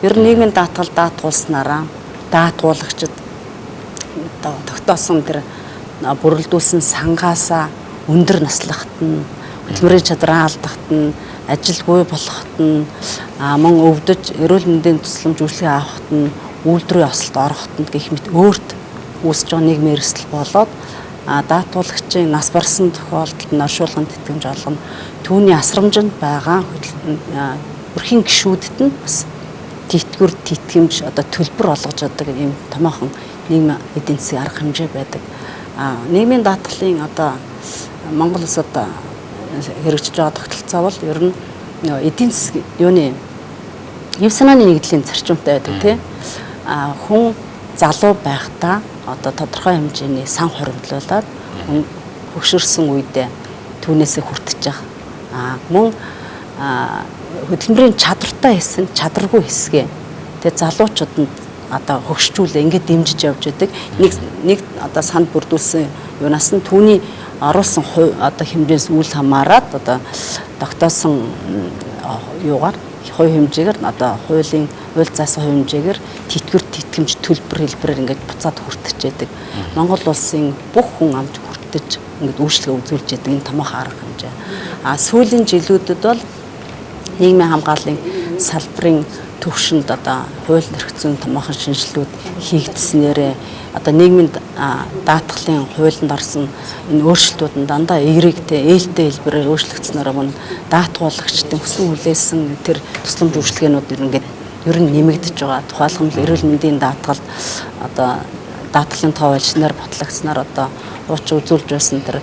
Speaker 2: Ер нь нийгмийн даатгал даатгуулснараа даатгуулагчид одоо тогтоосон тэр бүрэлдүүлсэн сангаасаа өндөр наслахт нь, хөдөлмөрийн чадраа алдахт нь, ажилгүй болохт нь, мөн өвдөж эрүүл мэндийн тусламж үйлчилгээ авахт нь, үйлдвэрийн осолд орохт нь гэх мэт өөрт үүсэж байгаа нийгмийн эрсдэл болоод даатгуулагчийн нас барсан тохиолдолд норшуулгын тэтгэмж олгоно. Түүний асрамжинд байгаа өрхийн гишүүдэд нь бас тэтгэвэр тэтгэмж одоо төлбөр олгож яадаг ийм томоохон нийгмийн эдийн засгийн арга хэмжээ байдаг. Нийгмийн даатгалын одоо Монгол улсад хэрэгжиж байгаа тогтолцоо бол ер нь эдийн засгийн юуны хэв санааны нэгдлийн зарчимтай байдаг тий. Хүн залуу байхдаа одоо тодорхой хэмжээний сан хуримтлуулад хөгшөрсөн үедээ түүнээсээ хүртэж байгаа. Мөн хөдөлмөрийн чадвартай хэсэг, чадваргүй хэсгээ тэгээ залуучууд нь одоо хөгшчүүлээ ингээд дэмжиж явж байдаг. Нэг одоо санд бүрдүүлсэн юунаас нь түүний оруулсан одоо хэмжээс үл хамааран одоо тогтоосон юугаар хувь хэмжээгээр одоо хуулийн хууль заасан хувь хэмжээгээр тэтгэвэр тэтгэмж төлбөр хэлбэрээр ингээд буцаад хүртэж яадаг. Монгол улсын бүх хүн амж хүртэж ингээд үйлчлэгээ үзүүлж яадаг энэ томоохон арга хэмжээ. Сүүлийн жилүүдэд бол нийгмийн хамгааллын салбарын төвшөнд одоо хууль эрх зүйн томоохон шинжилгүүд хийгдснээрээ одоо нийгмийн даатгалын хуулинд орсон энэ өөрчлөлтүүд нь дандаа эерэгтэй, ээлтэй хэлбэрээр өөрчлөгдснөөрөө мөн даатгуулагчдын хүсэн хүлээсэн тэр тусламж үйлчилгээнүүд ингээд ер нь нэмэгдэж байгаа. Тухайлбал эрүүл мэндийн даатгалд одоо даатгалын тоо шинээр батлагдсанаар одоо хуучин үзүүлж байсан тэр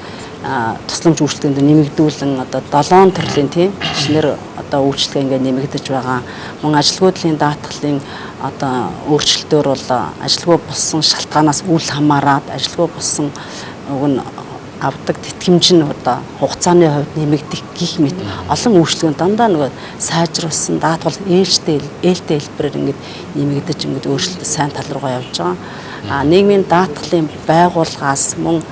Speaker 2: тусламж үйлчилгээнд нэмэгдүүлэн одоо 7 төрлийн тийм шинээр одоо үйлчилгээ ингээд нэмэгдэж байгаа. Мөн ажилгүйдлийн даатгалын одоо өөрчлөлтөөр бол ажилгүй болсон шалтгаанаас үл хамааран ажилгүй болсон уг нь авдаг тэтгэмж нь одоо хугацааны хувьд нэмэгдэх гих мэт олон үйлчилгээнд дандаа нөгөө сайжруулсан даатгал ээлжтэй хэлбэрээр ингээд нэмэгдэж ингээд өөрчлөлт сайн тал руугаа явж байгаа. Нийгмийн даатгалын байгууллагаас мөн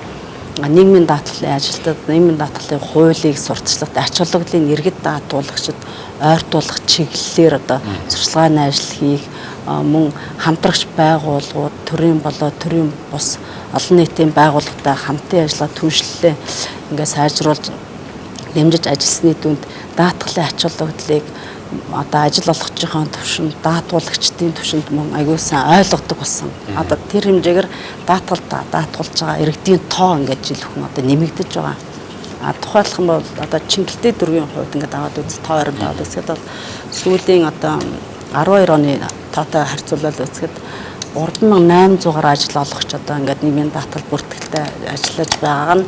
Speaker 2: нийгмийн даатгалын ажилтнад нийгмийн даатгалын хуулийг сурталчлахад ач холбогдлын иргэд даатгуулагчид ойртуулах чиглэлээр одоо сурчлагын ажил хийх мөн хамтрагч байгууллагууд төрийн болоо төрийн бус олон нийтийн байгууллагатай хамтын ажиллагаа түншлэлээ ингээд сайжруулж дэмжиж ажилласны дүнд даатгалын ач холбогдлыг одоо ажил олгогчийн түвшинд даатгуулагчдын түвшинд мөн аягүй сайн ойлгодог болсон. Одоо тэр хэмжээгээр даатгал даатгуулж байгаа иргэдийн тоо ингээд жил хүн одоо нэмэгдэж байгаа. Тухайлах юм бол одоо Чингэлтэй дүүргийн хувьд ингээд аваад үз тоо баримт аваад үзэхэд бол сүүлийн одоо 12 оны тоотой харьцуулаад үзэхэд 3800 гаруй ажил олгогч одоо ингээд нийгмийн даатгал бүртгэлтэй ажиллаж байгаа нь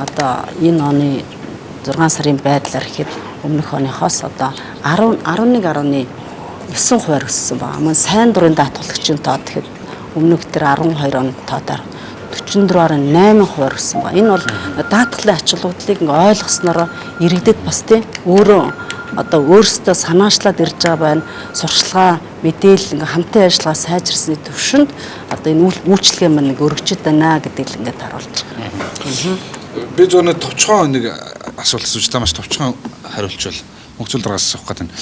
Speaker 2: одоо энэ оны 6 сарын байдлаар ихэд өмнөх оныхоос одоо 11.9% өссөн байна. Мөн сайн дурын даатгуулагчийн тоо гэхэд өмнөх тэр 12 оны тоодоор 44.8% өссөн байна. Энэ бол даатгалын ач холбогдлыг ингээ ойлгоснороо иргэдэд бас тийм өөрөө одоо өөрсдөө санаачлаад ирж байгаа байна. Сурчлагаа, мэдээлэл ингээ хамтын ажиллагаа сайжирсны төвшөнд одоо энэ үйлчилгээ маань нэг өргөжөд байна гэдгийг л ингээд харуулж байгаа.
Speaker 1: Би зөв нэг товчхон нэг асуулт асууж та маш товчхон хариулчвал мөнгөцөл дараагаас асуух гэдэг нь.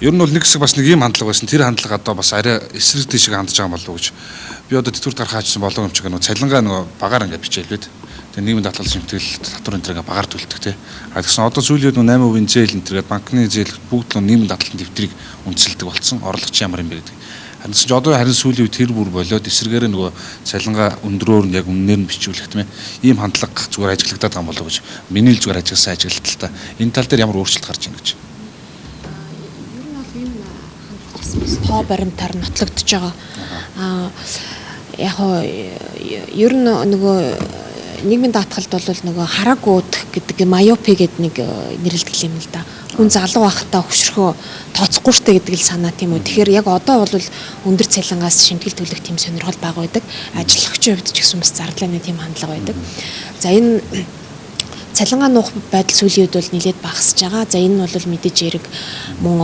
Speaker 1: Ер нь бол нэг хэсэг бас нэг ийм хандлага байсан. Тэр хандлага одоо бас арай эсрэг тийшээ хандж байгаа болов уу гэж. Би одоо тэтгэврт гарах хаажсан болов юм чиг нөгөө цалингаа нөгөө багаар ингээд бичээлвэд. Тэгээ нийгмийн даатгал шимтгэл татвар энэ төргээ багаар төлдөг тий. А тэгсэн одоо сүүлийн үед 8% зээл энэ төргээд банкны зээл бүгд л нийгмийн даатгалын дэвтрийг үндэслэдэг болсон. Орлогч ямар юм бэ гэдэг. Харин ч одоо харин сүүлийн үед тэр бүр болоод эсрэгээр нөгөө цалингаа өндрөөр нь яг үннээр нь бичүүлэх тийм ээ. Ийм хандлага зүгээр ажиглагдаад байгаа юм болов уу гэж. Миний л зүгээр ажигласан ажиглалт та. Энэ тал дээр ямар өөрчлөлт гарч ийн гэж.
Speaker 3: Ер нь бол энэ хандлага тоо баримтаар нотлогдож байгаа. Яг ер нь нөгөө Нийгмийн даатгалд бол нөгөө хараагүй өдөх гэдэг майопи гэдэг нэг нэрлэдэг юм л да. Хүн залуу байхдаа хөшрөхөө тооцохгүй штэ гэдэг л санаа тийм үү. Тэгэхээр яг одоо бол өндөр цалингаас шимтгэл төлөх тийм сонирхол бага байдаг. Ажиллагчийн хувьд ч гэсэн бас зардлын тийм хандлага байдаг. За энэ цалингаа нуух байдал сүүлийн үед бол нэлээд багасж байгаа. За энэ нь бол мэдээж хэрэг мөн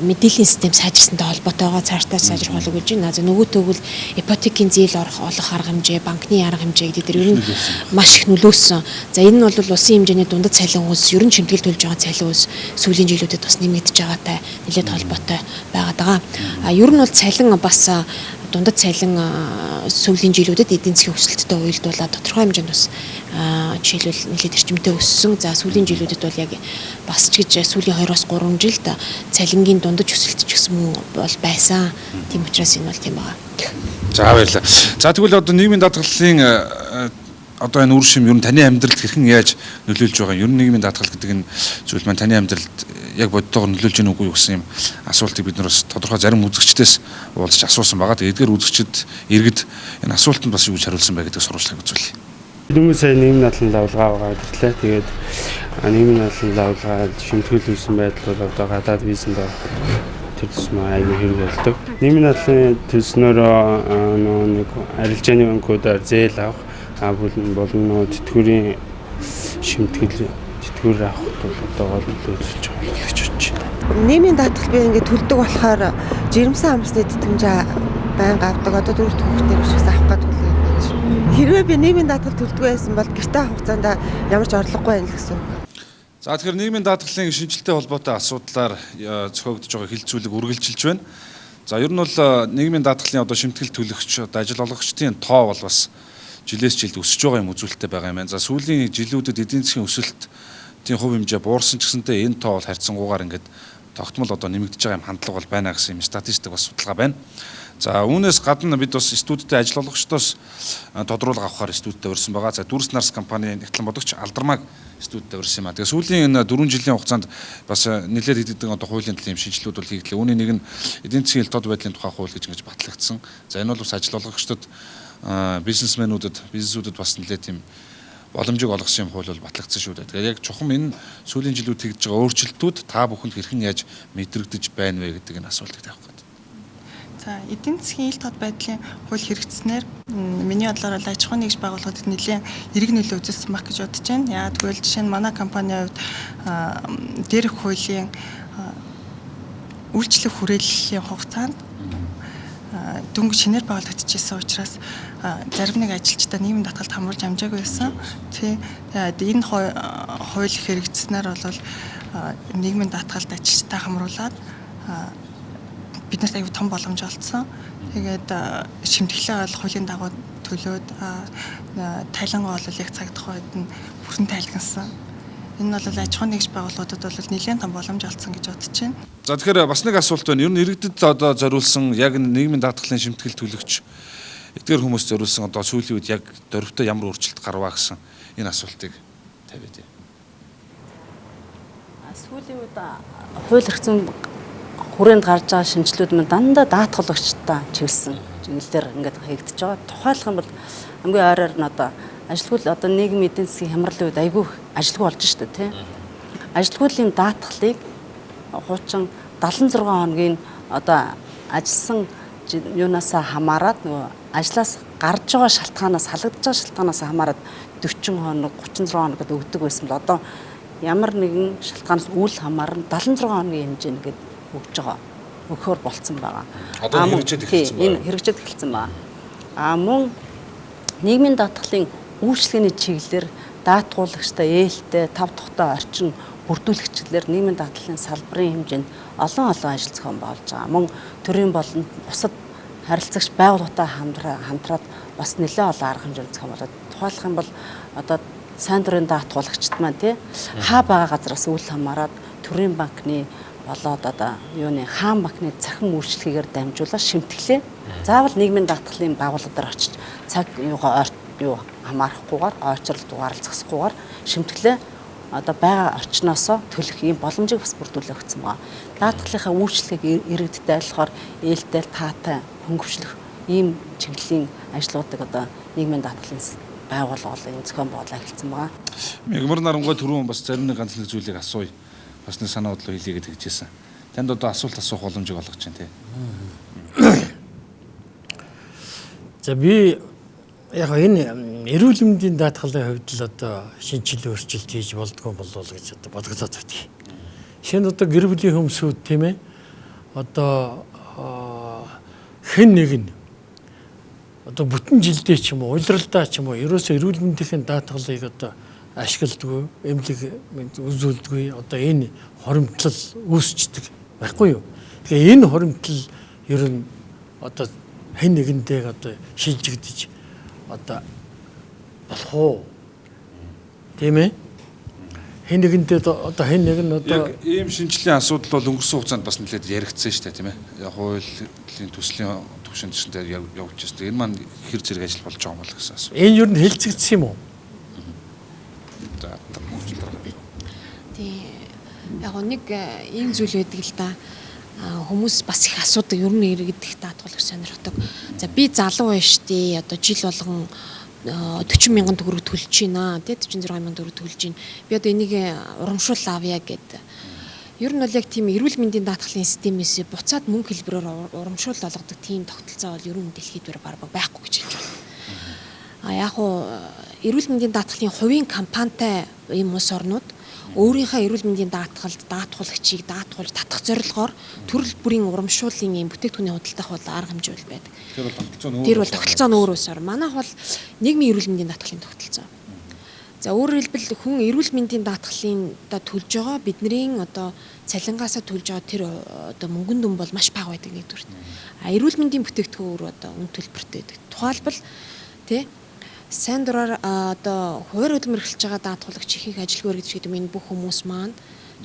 Speaker 3: мэдээллийн систем сайжирсантай холбоотой байгаа. Цаашдаа сайжрах болов гэж байна. За нөгөө төгөл ипотекийн зээл орох олох арга хэмжээ, банкны арга хэмжээ гэдэг дээр ер нь маш их нөлөөсөн. За энэ нь бол улсын хэмжээний дундад цалин ус, ер нь шимтгэл төлж байгаа цалин ус сүүлийн жилүүдэд бас нэмэгдэж байгаатай нэлээд холбоотой байгаад байгаа. А ер нь бол цалин бас дундад цалин сүүлийн жилүүдэд эдийн засгийн өсөлттэй уялдуулаад тодорхой хэмжээнд бас жишээлбэл нэлээд эрчимтэй өссөн. За сүүлийн жилүүдэд бол яг бас ч гэж сүүлийн 2-3 жилд цалингийн дундаж өсөлт ч гэсэн мөн бол байсан. Тийм учраас энэ бол тийм байгаа.
Speaker 1: За баярлалаа. За тэгвэл одоо нийгмийн даатгалын одоо энэ үр шим ер нь таны амьдралд хэрхэн яаж нөлөөлж байгаа юм? Ер нь нийгмийн даатгал гэдэг энэ зүйл маань таны амьдралд яг бодитоогоор нөлөөлж гэнэ үгүй юу гэсэн юм асуултыг бид нар бас тодорхой зарим үзэгчдээс уулзч асуусан байгаа. Тэгээд эдгээр үзэгчид иргэд энэ асуултанд бас юу гэж хариулсан бэ гэдэг сурвалжлагыг үзүүлье.
Speaker 9: Дөнгөж сая нийгмийн даатгалын лавлгаа байгаа гэрлээ. Тэгээд нийгмийн даатгалын лавлгаа шимтгэл үүсэн байдал бол одоо гадаад визэнд тэр тусмаа аюул хэрэг болдог. Нийгмийн даатгалын төлснөөрөө нөгөө нэг арилжааны банкудаар зээл авах болон нөгөө тэтгэврийн шимтгэл тэтгэвэр авахд бол одоо гол нөлөө үзүүлж байгаа гэж бодож байна.
Speaker 10: Нийгмийн даатгал би ингээд төлдөг болохоор жирэмсэн амсны тэтгэмжээ байнга авдаг. Одоо дөрөв хүүхдээ биш гэсэн авах гэдэг юм байна. Хэрвээ би нийгмийн даатгал төлдөг байсан бол гэртээ авах хугацаанд ямар ч орлогогүй байх л гэсэн.
Speaker 1: За тэгэхээр нийгмийн даатгалын шинжилтэй холбоотой асуудлаар зохиогдож байгаа хилцүүлэг үргэлжилж байна. За ер нь бол нийгмийн даатгалын одоо шимтгэл төлөгч одоо ажил олгогчдын тоо бол бас жилээс жилд өсөж байгаа юм үзүүлэлттэй байгаа юм байна. За сүүлийн жилүүдэд эдийн засгийн өсөлтийн хувь хэмжээ буурсан ч гэсэнтэй энэ тоо бол харьцангуйгаар ингээд тогтмол одоо нэмэгдэж байгаа юм хандлага бол байна гэсэн юм статистик бас судалгаа байна. За үүнээс гадна бид бас студидтэй ажил олгогчдоос тодруулга авахар студидтэй урьсан байгаа. За Дүрс Нарс компани нэгтлэн бодогч Алдармаг студидтэй урьсан юм а. Тэгээ сүүлийн энэ 4 жилийн хугацаанд бас нэлээд хэд хэдэн одоо хуулийн төлөв шинжилүүд бол хийгдлээ. Үүний нэг нь эдийн засгийн ил тод байдлын тухай хууль гэж ингэж батлагдсан. За энэ бол бас ажил олгогчдод бизнесмэнүүдэд, бизнесүүдэд бас нэлээд тийм боломжийг олгосон юм хууль бол батлагдсан шүү дээ. Тэгэхээр яг чухам энэ сүүлийн жилүүд хийгдэж байгаа өөрчлөлтүүд та бүхэнд хэрхэн яаж мэдрэгдэж байна вэ гэдэг энэ асуултыг тавих гээд.
Speaker 11: За эдийн засгийн ил тод байдлын хууль хэрэгжсэнээр миний бодлоор бол аж ахуйн нэгж байгууллагуудад нэлээд эерэг нөлөө үзүүлсэн байх гэж бодож байна. Яагаад гэвэл жишээ нь манай компанийн хувьд дээрх хуулийн үйлчлэх хүрээллийн хугацаанд дөнгөж шинээр байгуулагдчихсан учраас зарим нэг ажилчдаа нийгмийн даатгалд хамруулж амжаагүй байсан. Тий. Энэ хууль хэрэгжсэнээр бол нийгмийн даатгалд ажилчдаа хамруулад биднэрт аюу том боломж олдсон. Тэгээд шимтгэлээ бол хуулийн дагуу төлөөд тайлангаа бол яг цаг тухайд нь бүрэн тайлгансан. Энэ нь бол аж ахуйн нэгж байгууллагуудад бол нэлээд том боломж олдсон гэж бодож байна.
Speaker 1: За тэгэхээр бас нэг асуулт байна. Ер нь иргэдэд одоо зориулсан яг нийгмийн даатгалын шимтгэл төлөгч эдгээр хүмүүс зориулсан одоо сүүлийн үед яг дөрвтэй ямар өөрчлөлт гарваа гэсэн энэ асуултыг тавиад.
Speaker 2: Сүүлийн үед хууль эрх зүйн хүрээнд гарч байгаа шинжилүүд мань дандаа даатгалагчтай чиглэсэн чиглэлээр ингээд хийгдэж байгаа. Тухайлах юм бол хамгийн ойроор нь одоо ажилгүй одоо нийгмийн эдийн засгийн хямралын үед айгүй ажилгүй болж штэ тий. Ажилгүйлийн даатгалыг хуучин 76 хоногийн одоо ажилласан юунаасаа хамаарат нөгөө ажлаас гарч байгаа шалтгаанаас халагдж байгаа шалтгаанаас хамаарат 40 хоног 36 хоног гэдэг өгдөг байсан бол одоо ямар нэгэн шалтгаанаас үл хамааран 76 хоногийн хэмжээнд гээд өгж байгаа. Өгөхөөр болцсон байгаа.
Speaker 1: Одоо хэрэгжээд эхэлсэн байна.
Speaker 2: Энэ хэрэгжээд эхэлсэн байна. А мөн нийгмийн даатгалын үйлчилгээний чиглэлээр даатгуулагчтай ээлтэй тав тухтай орчин бүрдүүлэх чиглэлээр нийгмийн даатгалын салбарын хэмжээнд олон олон ажил зохион байгуулж байгаа. Мөн төрийн болон бусад харилцагч байгууллагатай хамтраад бас нэлээд олон арга хэмжээ зохион байгуулаад тухайлах юм бол одоо сайн дурын даатгуулагчид маань тий хаа байгаа газараас үл хамааран төрийн банкны болоод одоо юуны хаан банкны цахим үйлчлэгээр дамжуулаад шимтгэлээ. Заавал нийгмийн даатгалын байгууллага дээр очиж цаг юугаа юу хамаарахгүйгээр ойчрол дугаарлал зогсохгүйгээр шимтгэлээ одоо байгаа орчноосоо төлөх ийм боломжийг бас бүрдүүлээ өгсөн байгаа. Даатгалынхаа үйлчлэгийг иргэдтэй болохоор ээлтэй таатай хөнгөвчлөх ийм чиглэлийн ажлуудыг одоо нийгмийн даатгалын
Speaker 12: байгууллага бол энэ зохион байгуулалт эхэлсэн байгаа.
Speaker 1: Мягмар нарангуй түрүүн бас зарим нэг ганц нэг зүйлийг асууя. Бас нэг санаа бодлоо хэлье гэж хэлжсэн. Танд одоо асуулт асуух боломжийг олгож байна тий.
Speaker 4: За би яг энэ эрүүл мэндийн даатгалын хувьд л одоо шинжил өөрчлөлт хийж болдгоо болов гэж одоо бодогдоод байдаг. Шинэ одоо гэр бүлийн хүмүүсүүд тийм ээ одоо хэн нэг нь одоо бүтэн жилдээ ч юм уу улиралдаа ч юм уу ерөөсөө эрүүл мэндийн даатгалыг одоо ашигладаггүй, эмнэлэг үзүүлдэггүй одоо энэ хоримтлал үүсчдэг байхгүй юу. Тэгэхээр энэ хоримтлал ер нь одоо хэн нэгэндээ одоо шилжигдэж одоо болох уу? Тийм ээ? Хэн нэгэндээ одоо хэн нэг нь одоо
Speaker 1: яг ийм шинжлэлийн асуудал бол өнгөрсөн хугацаанд бас нэлээд яригдсан шүү дээ, тийм ээ. Яг хуулийн төслийн түвшинд төсөндөө явж байсан. Энэ маань хэр зэрэг ажил болж байгаа юм бол гэсэн асуулт.
Speaker 4: Энэ юу н хэлцэгдсэн юм уу?
Speaker 1: За,
Speaker 3: тий. Яг нэг ийм зүйл байдаг л да. Хүмүүс бас их асуудаг, ер нь иргэдэх даатгал их сонирхдаг. За би залуу байна штэ. Одоо жил болгон 40 мянган төгрөг төлж байна, тий 46 мянган төгрөг төлж байна. Би одоо энийг урамшуул авъя гэд. Ер нь бол яг тийм эрүүл мэндийн даатгалын системээс буцаад мөнгө хэлбэрээр урамшуул олгодог тийм тогтолцоо бол ер нь дэлхийд бараг байхгүй гэж хэлж байна. А яг уу эрүүл мэндийн даатгалын хувийн компанитай ийм улс орнууд өөрийнхөө эрүүл мэндийн даатгалд даатгуулагчийг даатгуулж татах зорилгоор төрөл бүрийн урамшууллын ийм бүтээгдэхүүний худалдах бол арга хэмжээ бол байдаг.
Speaker 1: Тэр бол тогтолцоо нь өөр.
Speaker 3: Тэр бол тогтолцоо нь өөр усаар. Манайх бол нийгмийн эрүүл мэндийн даатгалын тогтолцоо. За өөрөөр хэлбэл хүн эрүүл мэндийн даатгалын одоо төлж байгаа бидний одоо цалингаасаа төлж байгаа тэр одоо мөнгөн дүн бол маш бага байдаг нэгдүгürt. А эрүүл мэндийн бүтээгдэхүүн өөр одоо үн төлбөртэй байдаг. Тухайлбал тий сайн дураар одоо хуваар хөдөлмөр эрхэлж байгаа даатгуулагч ихэнх ажилгүй иргэд гэдэг юм энэ бүх хүмүүс маань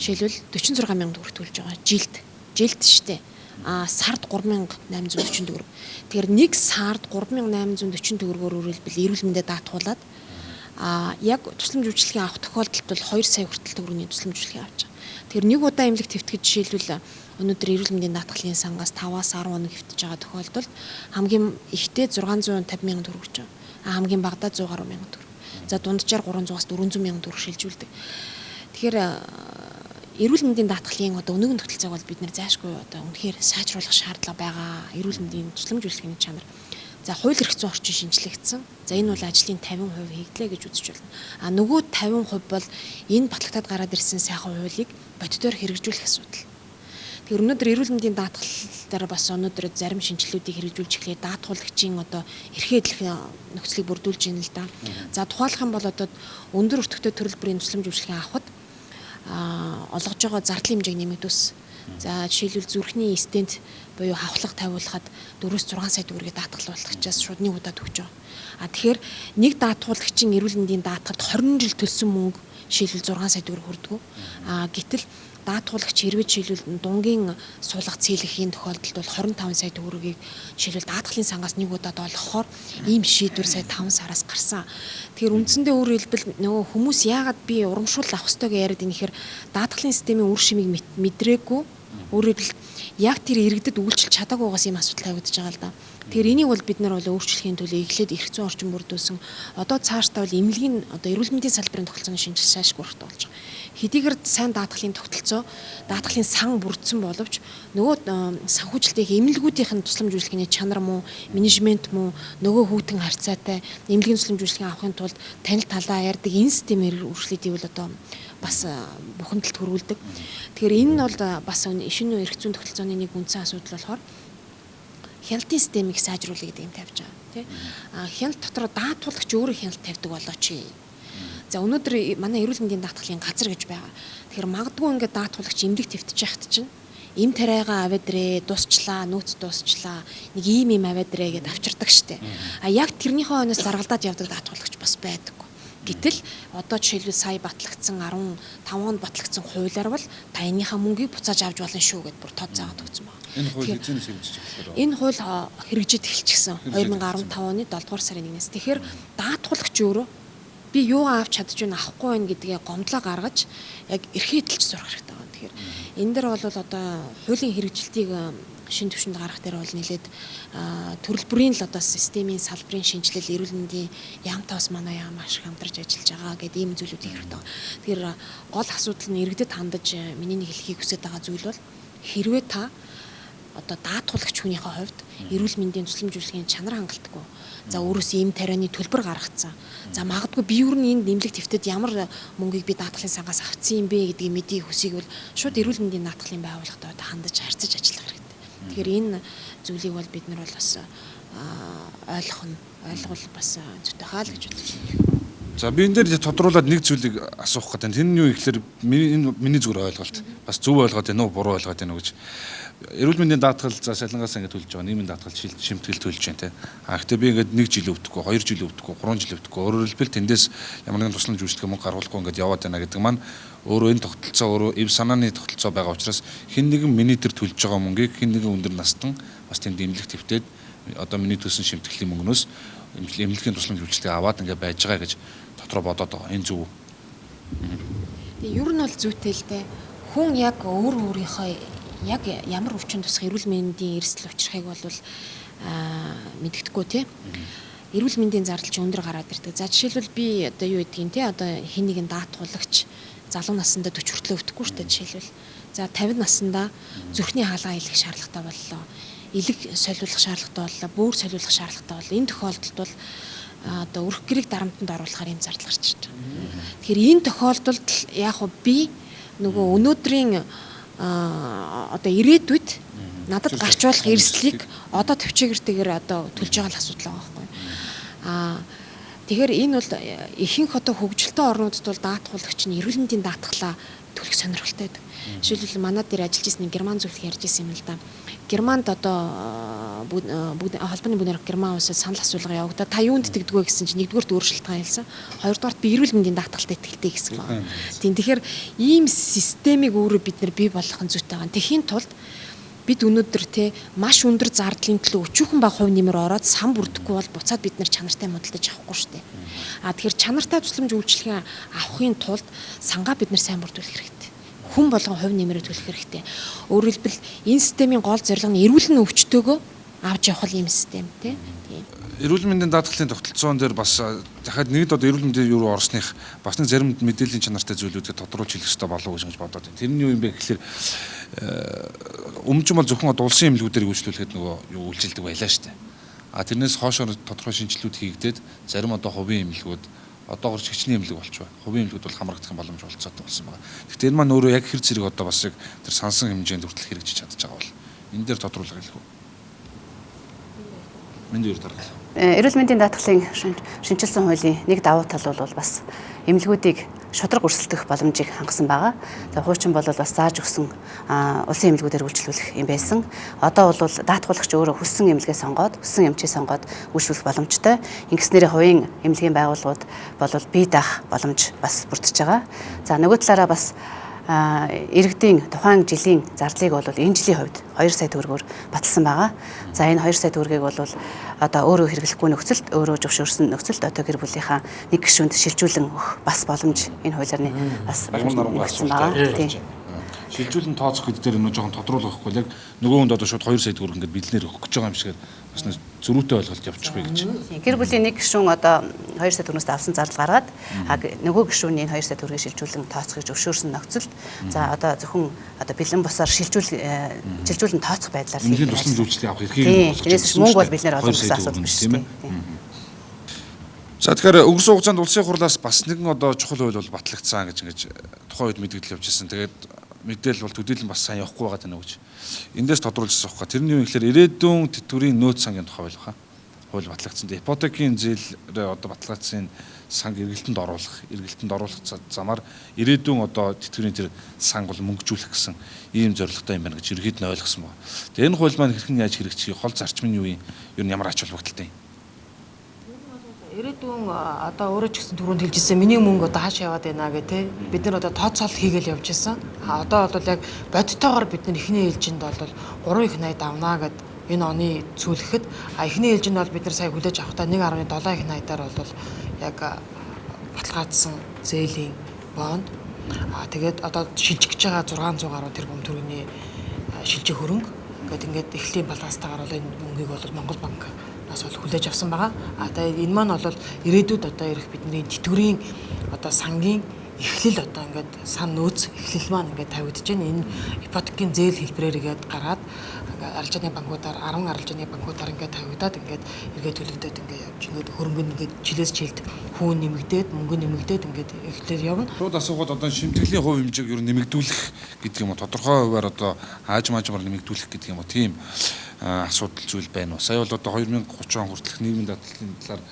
Speaker 3: жишээлбэл 46 мянган төгрөг төлж байгаа жилд. Жилд штэ. А сард 3840 төгрөг. Тэгэхээр нэг сард 3840 төгрөгөөр өөрөлдвөл эрүүл мэндэд даатгуулад а яг тусламж үйлчилгээ авах тохиолдолд бол 2 сая хүртэл төгрөгийн тусламж үйлчилгээ авч байгаа. Тэгэхээр нэг удаа эмнэлэг твтгэж жишээлбэл өнөөдөр эрүүл мэндийн даатгалын сангаас 5-аас 10 хоног хэвтэж байгаа тохиолдолд хамгийн ихтэй 650 мянган төгрөг гэж байгаа. Хамгийн багадаа 100 гаруй мянган төгрөг. За дунджаар 300-аас 400 мянган төгрөг шилжүүлдэг. Тэгэхээр эрүүл мэндийн даатгалын одоо өнөөгийн тогтолцоог бол бид нэр зайлшгүй одоо үнэхээр сайжруулах шаардлага байгаа. Эрүүл мэндийн тусламж үйлчилгээний чанар. За хууль эрх зүйн орчин шинжлэгдсэн. За энэ бол ажлын 50% хийгдлээ гэж үзэж байна. А нөгөө 50% бол энэ батлагтаад гараад ирсэн сайхан хуулийг бодитоор хэрэгжүүлэх асуудал. Тэгэхээр өнөөдөр эрүүл мэндийн даатгал дээр бас өнөөдөр зарим шинжилгүүдийг хэрэгжүүлж эхлэе. Даатгуулагчийн одоо эрхээ эдлэх нөхцөлийг бүрдүүлж байна л да. За тухайлах юм бол одоо өндөр өртөгтэй төрөл бүрийн тусламж үйлчилгээ авахд олгож байгаа зардлын хэмжээг нэмэгдүүлсэн. За жишээлбэл зүрхний стент буюу хавхлага тавиулахад 4-6 сая төгрөгийг даатгал болгочаас шууд нэг удаа төгж байгаа. А тэгэхээр нэг даатгуулагчийн эрүүл мэндийн даатгалд 20 жил төлсөн мөнгө жишээлбэл 6 сая төгрөг хүрдэг. А гэтэл даатгуулагч хэрвээ жишээлбэл дунгийн сулга цэлэхийн тохиолдолд бол 25 сая төгрөгийг жишээлбэл даатгалын сангаас нэг удаад олгохоор ийм шийдвэр сая 5 сараас гарсан. Тэгэхээр үндсэндээ өөрөөр хэлбэл нөгөө хүмүүс яагаад би урамшуул авах ёстой гэж яриад ийм ихээр даатгалын системийн үр шимийг мэдрээгүй. Өөрөөр хэлбэл яг тэр иргэдэд үйлчилж чадаагүйгаас ийм асуудал тавигдаж байгаа л да. Тэгэхээр энийг бол бид нар бол өөрчлөхийн төлөө эхлээд эрх зүйн орчин бүрдүүлсэн. Одоо цаашдаа бол эмнэлгийн одоо эрүүл мэндийн салбарын тогтолцооны шинжилгээ сайшгүй хэрэгтэй болж байгаа. Хэдийгээр сайн даатгалын тогтолцоо, даатгалын сан бүрдсэн боловч нөгөө санхүүжилтийн эмнэлгүүдийнх нь тусламж үйлчилгээний чанар муу, менежмент муу, нөгөө хүүтэн харьцаатай эмнэлгийн тусламж үйлчилгээ авахын тулд танил талаа ярьдаг энэ системээр өөрчлөлт ивэл одоо бас бухимдалд хөрвүүлдэг. Тэгэхээр энэ нь бол бас шинэ эрх зүйн тогтолцооны нэг үндсэн асуудал болохоор хяналтын системийг сайжруулах гэдэг юм тавьж байгаа тий. А хяналт дотор даатгуулагч өөрөө хяналт тавьдаг болооч. За өнөөдөр манай эрүүл мэндийн даатгалын газар гэж байгаа. Тэгэхээр магадгүй ингээд даатгуулагч эмнэлэг твтж яхад чинь эм тариагаа аваад ирээ, дуусчлаа, нөөц дуусчлаа, нэг ийм юм аваад ирээ гэд авчирдаг штэ. А яг тэрнийхээ өнөөс заргалдаад явдаг даатгуулагч бас байдаг. Гэтэл одоо жишээлбэл сая батлагдсан 15 онд батлагдсан хуулиар бол та энийхээ мөнгийг буцааж авч болно шүү гэд бүр тод заагаад өгсөн байна.
Speaker 1: Энэ хууль хэзээ хэрэгжиж эхлэв?
Speaker 3: Энэ хууль хэрэгжиж эхэлчихсэн 2015 оны 7 дугаар сарын 1-ээс. Тэгэхээр даатгуулагч өөрөө би юу авч чадж байна, авахгүй байна гэдгээ гомдлоо гаргаж яг эрхээ эдэлж сурах хэрэгтэй байна. Тэгэхээр энэ дэр бол одоо хуулийн хэрэгжилтийг шин түвшинд гарах дээр бол нэлээд төрөл бүрийн л одоо системийн салбарын шинжилэл, эрүүл мэндийн яамтай бас манай яам маш их хамтарч ажиллаж байгаа гэдэг ийм зүйлүүд их хэрэгтэй. Тэгэхээр гол асуудал нь иргэдэд хандаж миний нэг хэлхийг хүсэж байгаа зүйл бол хэрвээ та одоо даатгуулагч хүнийхээ хувьд эрүүл мэндийн тусламж үйлчилгээний чанар хангалтгүй. За өөрөөс ийм тарианы төлбөр гаргацсан. За магадгүй би юу н энд нэмлэг твтэд ямар мөнгийг би даатгалын сангаас авцсан юм бэ гэдгийг мэдгийг хүсийг бол шууд эрүүл мэндийн даатгалын байгууллагатай одоо хандаж харьцаж ажиллах хэрэгтэй. Тэгэхээр энэ зүйлийг бол бид нар бол бас ойлгох нь ойлгол бас зүйтэй хаа л гэж бодож байна.
Speaker 1: За би энэ дээр тодруулаад нэг зүйлийг асуух гэдэг. Тэр нь юу гэхээр энэ миний зүгээр ойлголт. Бас зөв ойлгоод байна уу, буруу ойлгоод байна уу гэж. Эрүүл мэндийн даатгал за салангаас ингээд төлж байгаа. Нийгмийн даатгал шимтгэл төлж байна те. А гэхдээ би ингээд 1 жил өвдөхгүй, 2 жил өвдөхгүй, 3 жил өвдөхгүй. Өөрөөр хэлбэл тэндээс ямар нэгэн тусламж үйлчлэгээ мөнгө гаргуулахгүй ингээд яваад байна гэдэг маань өөрөө энэ тогтолцоо өөрөө эв санааны тогтолцоо байгаа учраас хэн нэгэн миний тэр төлж байгаа мөнгийг хэн нэгэн өндөр настан бас тэнд эмнэлэг твтээд одоо миний төлсөн шимтгэлийн мөнгнөөс эмнэлгийн тусламж үйлчлэгээ аваад ингээд байж байгаа гэж дотроо бодоод байгаа. Энэ зөв үү?
Speaker 3: Тэгээ ер нь бол зүйтэй л дээ. Хүн яг өөр өөрийнхөө яг ямар өвчин тусах эрүүл мэндийн эрсдэл учрахыг бол мэддэхгүй тий. Эрүүл мэндийн зардал чи өндөр гараад ирдэг. За жишээлбэл би одоо юу гэдгийг тий одоо хэн нэгэн даатгуулагч залуу насндаа 40 хүртлээ өвдөхгүй шүү дээ жишээлбэл. За 50 наснда зүрхний хаалгаа илэх шаардлагатай боллоо. Элэг солиулах шаардлагатай боллоо, бөөр солиулах шаардлагатай боллоо. Энэ тохиолдолд бол одоо өрх гэрийг дарамтанд оруулахаар юм зардал гарч ирж байгаа. Тэгэхээр энэ тохиолдолд яг хөө би нөгөө өнөөдрийн одоо ирээдүйд надад гарч болох эрсдлийг одоо төвчээртэйгээр одоо төлж байгаа л асуудал байгаа байхгүй. Тэгэхээр энэ бол ихэнх одоо хөгжилтэй орнуудад бол даатгуулагч нь эрүүл мэндийн даатгалаа төлөх сонирхолтой байдаг. Жишээлбэл манай дээр ажиллаж ирсэн герман зөвлөх ярьж ирсэн юм л да. Германд одоо бүгд холбооны бүнээр Герман улсад санал асуулга явагдаад та юунд итгэдэг вэ гэсэн чинь нэгдүгээрт өөрчлөлт хэлсэн. Хоёрдугаарт би эрүүл мэндийн даатгалтай итгэлтэй гэсэн байна. Тийм тэгэхээр ийм системийг өөрөө бид нар бий болгох нь зүйтэй байгаа. Тэхийн тулд бид өнөөдөр те маш өндөр зардлын төлөө өчүүхэн бага хувь нэмэр ороод сан бүрдэхгүй бол буцаад бид нар чанартай модалдаж авахгүй шүү дээ. А тэгэхээр чанартай тусламж үйлчилгээ авахын тулд сангаа бид нар сайн бүрдүүлэх хэрэгтэй. Хүн болгон хувь нэмрээ төлөх хэрэгтэй. Өөрөөр хэлбэл энэ системийн гол зорилго нь эрүүл нь өвчтөөгөө авч явах юм систем тий.
Speaker 1: Эрүүл мэндийн даатгалын тогтолцоон дээр бас дахиад нэгд одоо эрүүл мэндийн юу орсных бас нэг зарим мэдээллийн чанартай зүйлүүдийг тодруулж хэлэх хэрэгтэй болов уу гэж бодоод байна. Тэр нь юу юм бэ гэхэлэр өмнө нь бол зөвхөн одоо улсын эмнэлгүүдээр үйлчлүүлэхэд нөгөө юу үйлчилдэг байлаа шүү дээ. А тэрнээс хоошоо тодорхой шинжилүүд хийгдээд зарим одоо хувийн эмнэлгүүд одоогор ч хичнээн эмнэлэг болчихваа. Хувийн эмнэлгүүд бол хамрагдах боломж болцоотой болсон байна. Гэхдээ энэ маань өөрөө яг хэр зэрэг одоо бас яг тэр сансан хэмжээнд хүртэл хэрэгжиж чадж байгаа бол энэ дээр тодруулах хэлэх үү? Мэнд үер даргал.
Speaker 2: Эрүүл мэндийн даатгалын шинжилсэн хуулийн нэг давуу тал бол бас эмнэлгүүдийг шударга өрсөлдөх боломжийг хангасан байгаа. Тэгээ хуучин бол бас зааж өгсөн улсын эмнэлгүүдээр үйлчлүүлэх юм байсан. Одоо бол даатгуулагч өөрөө хүссэн эмнэлгээ сонгоод, хүссэн эмчийг сонгоод үйлчлүүлэх боломжтой. Ингэснээрээ хувийн эмнэлгийн байгууллагууд бол бие даах боломж бас бүрдэж байгаа. За нөгөө талаараа бас иргэдийн тухайн жилийн зардлыг бол энэ жилийн хувьд 2 сая төгрөгөөр баталсан байгаа. За энэ 2 сая төгрөгийг бол одоо өөрөө хэрэглэхгүй нөхцөлд, өөрөө зөвшөөрсөн нөхцөлд одоо гэр бүлийнхаа нэг гишүүнд шилжүүлэн өгөх бас боломж энэ хуулиар бас нэгдсэн байгаа. Тийм.
Speaker 1: Шилжүүлэн тооцох гэдэг дээр нөө жоохон тодруулах байхгүй яг нөгөө хүнд одоо шууд 2 сая төгрөг ингээд бэлнээр өгөх гэж байгаа юм шигээр бас нэг зөрүүтэй ойлголт явчихгүй гэж.
Speaker 2: Гэр бүлийн нэг гишүүн одоо 2 сая төгрөгөөс авсан зардал гаргаад нөгөө гишүүний энэ 2 сая төгрөгийг шилжүүлэн тооцохыг зөвшөөрсөн нөхцөлд за одоо зөвхөн одоо бэлэн бусаар шилжүүлэн тооцох байдлаар
Speaker 1: хийх тусламж үйлчлэгийг авах эрхийг
Speaker 2: тэрнээс мөнгө бол бэлнээр олох гэсэн асуудал биш тийм ээ.
Speaker 1: За тэгэхээр өнгөрсөн хугацаанд улсын хурлаас бас нэгэн одоо чухал хууль бол батлагдсан гэж ингэж тухайн үед мэдгдэл явж ирсэн. Тэгээд мэдээлэл бол төдийлөн бас сайн явахгүй байгаа тань гэж. Эндээс тодруулж асуух га. Тэр нь юу юм гэхээр ирээдүйн тэтгэврийн нөөц сангийн тухай хууль баха. Хууль батлагдсан. Ипотекийн зээлээр одоо баталгаажсан санг эргэлтэнд оруулах замаар ирээдүйн одоо тэтгэврийн тэр санг бол мөнгөжүүлэх гэсэн ийм зорилготой юм байна гэж ерөнхийд нь ойлгосон байна. Тэгээ энэ хууль маань хэрхэн яаж хэрэгжих, хол зарчим нь юу юм? Ер нь ямар ач холбогдолтой юм?
Speaker 8: Ирээдүйн одоо өөрөө ч гэсэн түрүүнд хэлжсэн миний мөнгө одоо хааш яваад байна гэх тээ бид нар одоо тооцоолол хийгээл явж исэн. А одоо бол яг бодтойгоор бид нар эхний ээлжинд бол 3 их 80 авнаа гэд энэ оны цүүлэхэд эхний ээлжинд бол бид нар сая хүлээж авахдаа 1.7 их 80-аар бол яг баталгаажсан зээлийн бонд. А тэгээд одоо шилжих гэж байгаа 600 гаруй тэрбум төгрөгийн шилжих хөрөнгө. Ингээд ингээд эхлэлийн баланстайгаар бол энэ мөнгийг бол Монгол банкнаас бол хүлээж авсан байгаа. А тэгээ энэ маань бол ирээдүйд одоо ирэх бидний тэтгэврийн одоо сангийн эхлэл одоо ингээд сан нөөц эхлэл маань ингээд тавигдаж байна. Энэ ипотекийн зээл хэлбэрээр ингээд гараад ингээд арилжааны банкудаар 10 арилжааны банкудаар ингээд тавигдаад ингээд эргээд төлөгдөд ингээд явж ингээд хөрөнгө нь ингээд жилээс жилд хүн нэмэгдээд мөнгө нэмэгдээд ингээд эхлэл явна.
Speaker 1: Шууд асуугаад одоо шимтгэлийн хувь хэмжээг ер нь нэмэгдүүлэх гэдэг юм уу? Тодорхой хувиар одоо аажим аажмаар нэмэгдүүлэх гэдэг юм уу? Тийм асуудал зүйл байна уу? Сая бол одоо 2030 он хүртэлх нийгмийн даатгалын талаар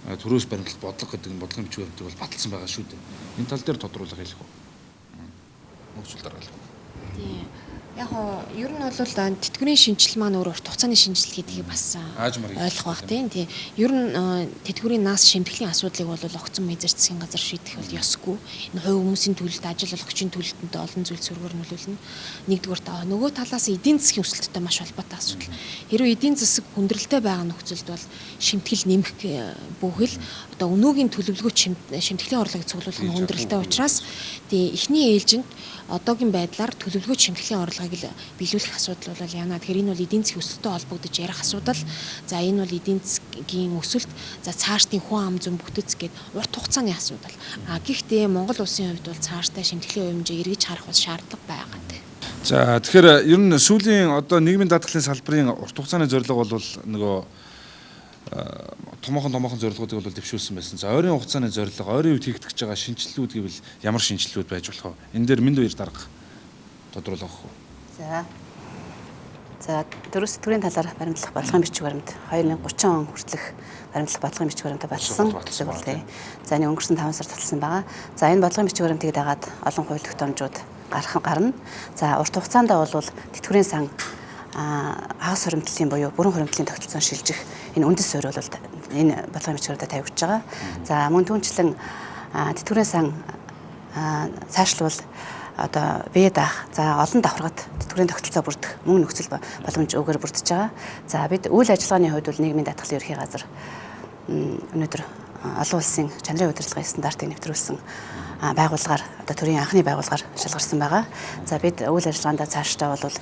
Speaker 1: төрөөс баримтлал бодлого гэдэг нь бодлогын бичиг баримтыг бол баталсан байгаа шүү дээ. Энэ тал дээр тодруулах хэлэх үү? Мөнхцөл дараалал.
Speaker 3: Тийм. Яг хоо ер нь бол тэтгэврийн шинжил маань өөр урт хугацааны шинжил гэдгийг бас ойлгох бах тийм. Тийм. Ер нь тэтгэврийн наас шимтгэлийн асуудлыг бол огцон мезэр засгийн газар шийдэх бол ёсгүй. Энэ хувь хүмүүсийн төлөлт, ажил олгогчийн төлөлтөнд олон зүйл сөргөөр нөлөөлнө. Нэгдүгээр та нөгөө талаас эдийн засгийн өсөлттэй маш холбоотой асуудал. Хэрвээ эдийн засаг хүндрэлтэй байгаа нөхцөлд бол шимтгэл нэмэх бүхэл одоо өнөөгийн төлөвлөгөө шимтгэлийн орлогыг цуглуулах нь хүндрэлтэй учраас тий эхний ээлжинд одоогийн байдлаар төлөвлөгөө шимтгэлийн орлогыг л биелүүлэх асуудал бол яана. Тэгэхээр энэ бол эдийн засгийн өсөлттэй холбогдож ярих асуудал. За энэ бол эдийн засгийн өсөлт, за цаашдын хүн ам зүйн бүтэц гээд урт хугацааны асуудал. А гэхдээ Монгол улсын хувьд бол цаашдаа шимтгэлийн хувь хэмжээг эргэж харах бас шаардлага байгаа.
Speaker 1: За тэгэхээр ер нь сүүлийн одоо нийгмийн даатгалын салбарын урт хугацааны зорилго бол нөгөө томоохон зорилгоодыг бол дэвшүүлсэн байсан. За ойрын хугацааны зорилго, ойрын үед хийгдэж байгаа шинжилэлүүд гэвэл ямар шинжилэлүүд байж болох вэ? Энэ дээр мэнд үер дарга тодруулах уу?
Speaker 2: За төрөөс тэтгэврийн талаар баримтлах бодлогын бичиг баримт 2030 он хүртэлх баримтлах бодлогын бичиг баримтаа баталсан. За энэ өнгөрсөн 5 сард баталсан байгаа. За энэ бодлогын бичиг баримтыг дагаад олон хууль тогтоомжууд гарна. За урт хугацаанд бол тэтгэврийн сан хагас хуримтлалын буюу бүрэн хуримтлалын тогтолцоон шилжих энэ үндэс суурь бол энэ бодлогын бичиг баримтаа тавигдж байгаа. За мөн түнчлэн тэтгэврийн сан цаашлуул одоо бие даах, за олон давхаргад тэтгэврийн тогтолцоо бүрдэх мөн нөхцөл боломж өгөөр бүрдэж байгаа. За бид үйл ажиллагааны хувьд бол нийгмийн даатгалын ерхий газар өнөөдөр олон улсын чанарын удирдлагын стандартыг нэвтрүүлсэн байгууллагаар одоо төрийн анхны байгууллагаар шалгарсан байгаа. За бид үйл ажиллагаандаа цаашдаа бол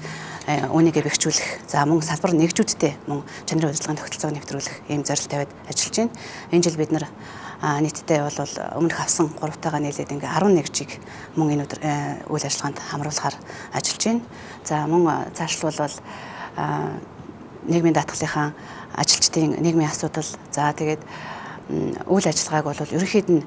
Speaker 2: үүнийгээ бэхжүүлэх, за мөн салбар нэгжүүдтэй мөн чанарын удирдлагын тогтолцоог нэвтрүүлэх ийм зорилт тавиад ажиллаж байна. Энэ жил бид нар нийтдээ бол өмнөх авсан 3-тайгаа нийлээд ингээ 11 жиг мөн энэ өдөр үйл ажиллагаанд хамруулахаар ажиллаж байна. За мөн цаашлуул бол нийгмийн даатгалынхаа ажилчдын нийгмийн асуудал, за тэгээд үйл ажиллагааг бол ерөнхийд нь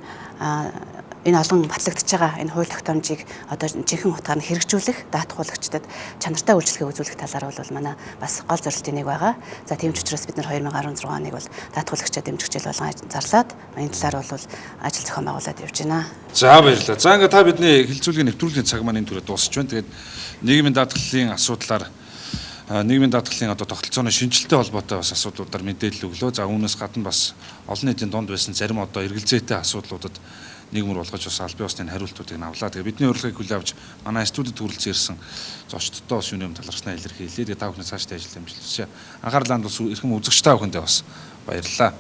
Speaker 2: энэ олон батлагдж байгаа энэ хууль тогтоомжийг одоо жинхэнэ утгаар нь хэрэгжүүлэх, даатгуулагчдад чанартай үйлчилгээ үзүүлэх талаар бол манай бас гол зорилтын нэг байгаа. За тийм ч учраас бид нар 2016 оныг бол даатгуулагчдад дэмжих жил болгон зарлаад энэ талаар бол ажил зохион байгуулад явж байна.
Speaker 1: За баярлалаа. За ингээд та бидний хэлэлцүүлгийн нэвтрүүлгийн цаг маань энэ түрээ дуусч байна. Тэгээд нийгмийн даатгалын асуудлаар нийгмийн даатгалын одоо тогтолцооны шинжилтэй холбоотой бас асуудлуудаар мэдээлэл өглөө. За үүнээс гадна бас олон нийтийн дунд байсан зарим одоо эргэлзээтэй асуудлуудад нийгмэр болгож бас албан ёсны хариултуудыг нь авлаа. Тэгээ бидний урилгыг хүлээн авч манай студид хүрэлцэн ирсэн зочдтой бас юуны юм талархснаа илэрхийлье. Тэгээ та бүхний цаашдаа ажил амжилт хүсье. Анхаарлаа хандуулсан эрхэм үзэгч та бүхэндээ бас баярлалаа.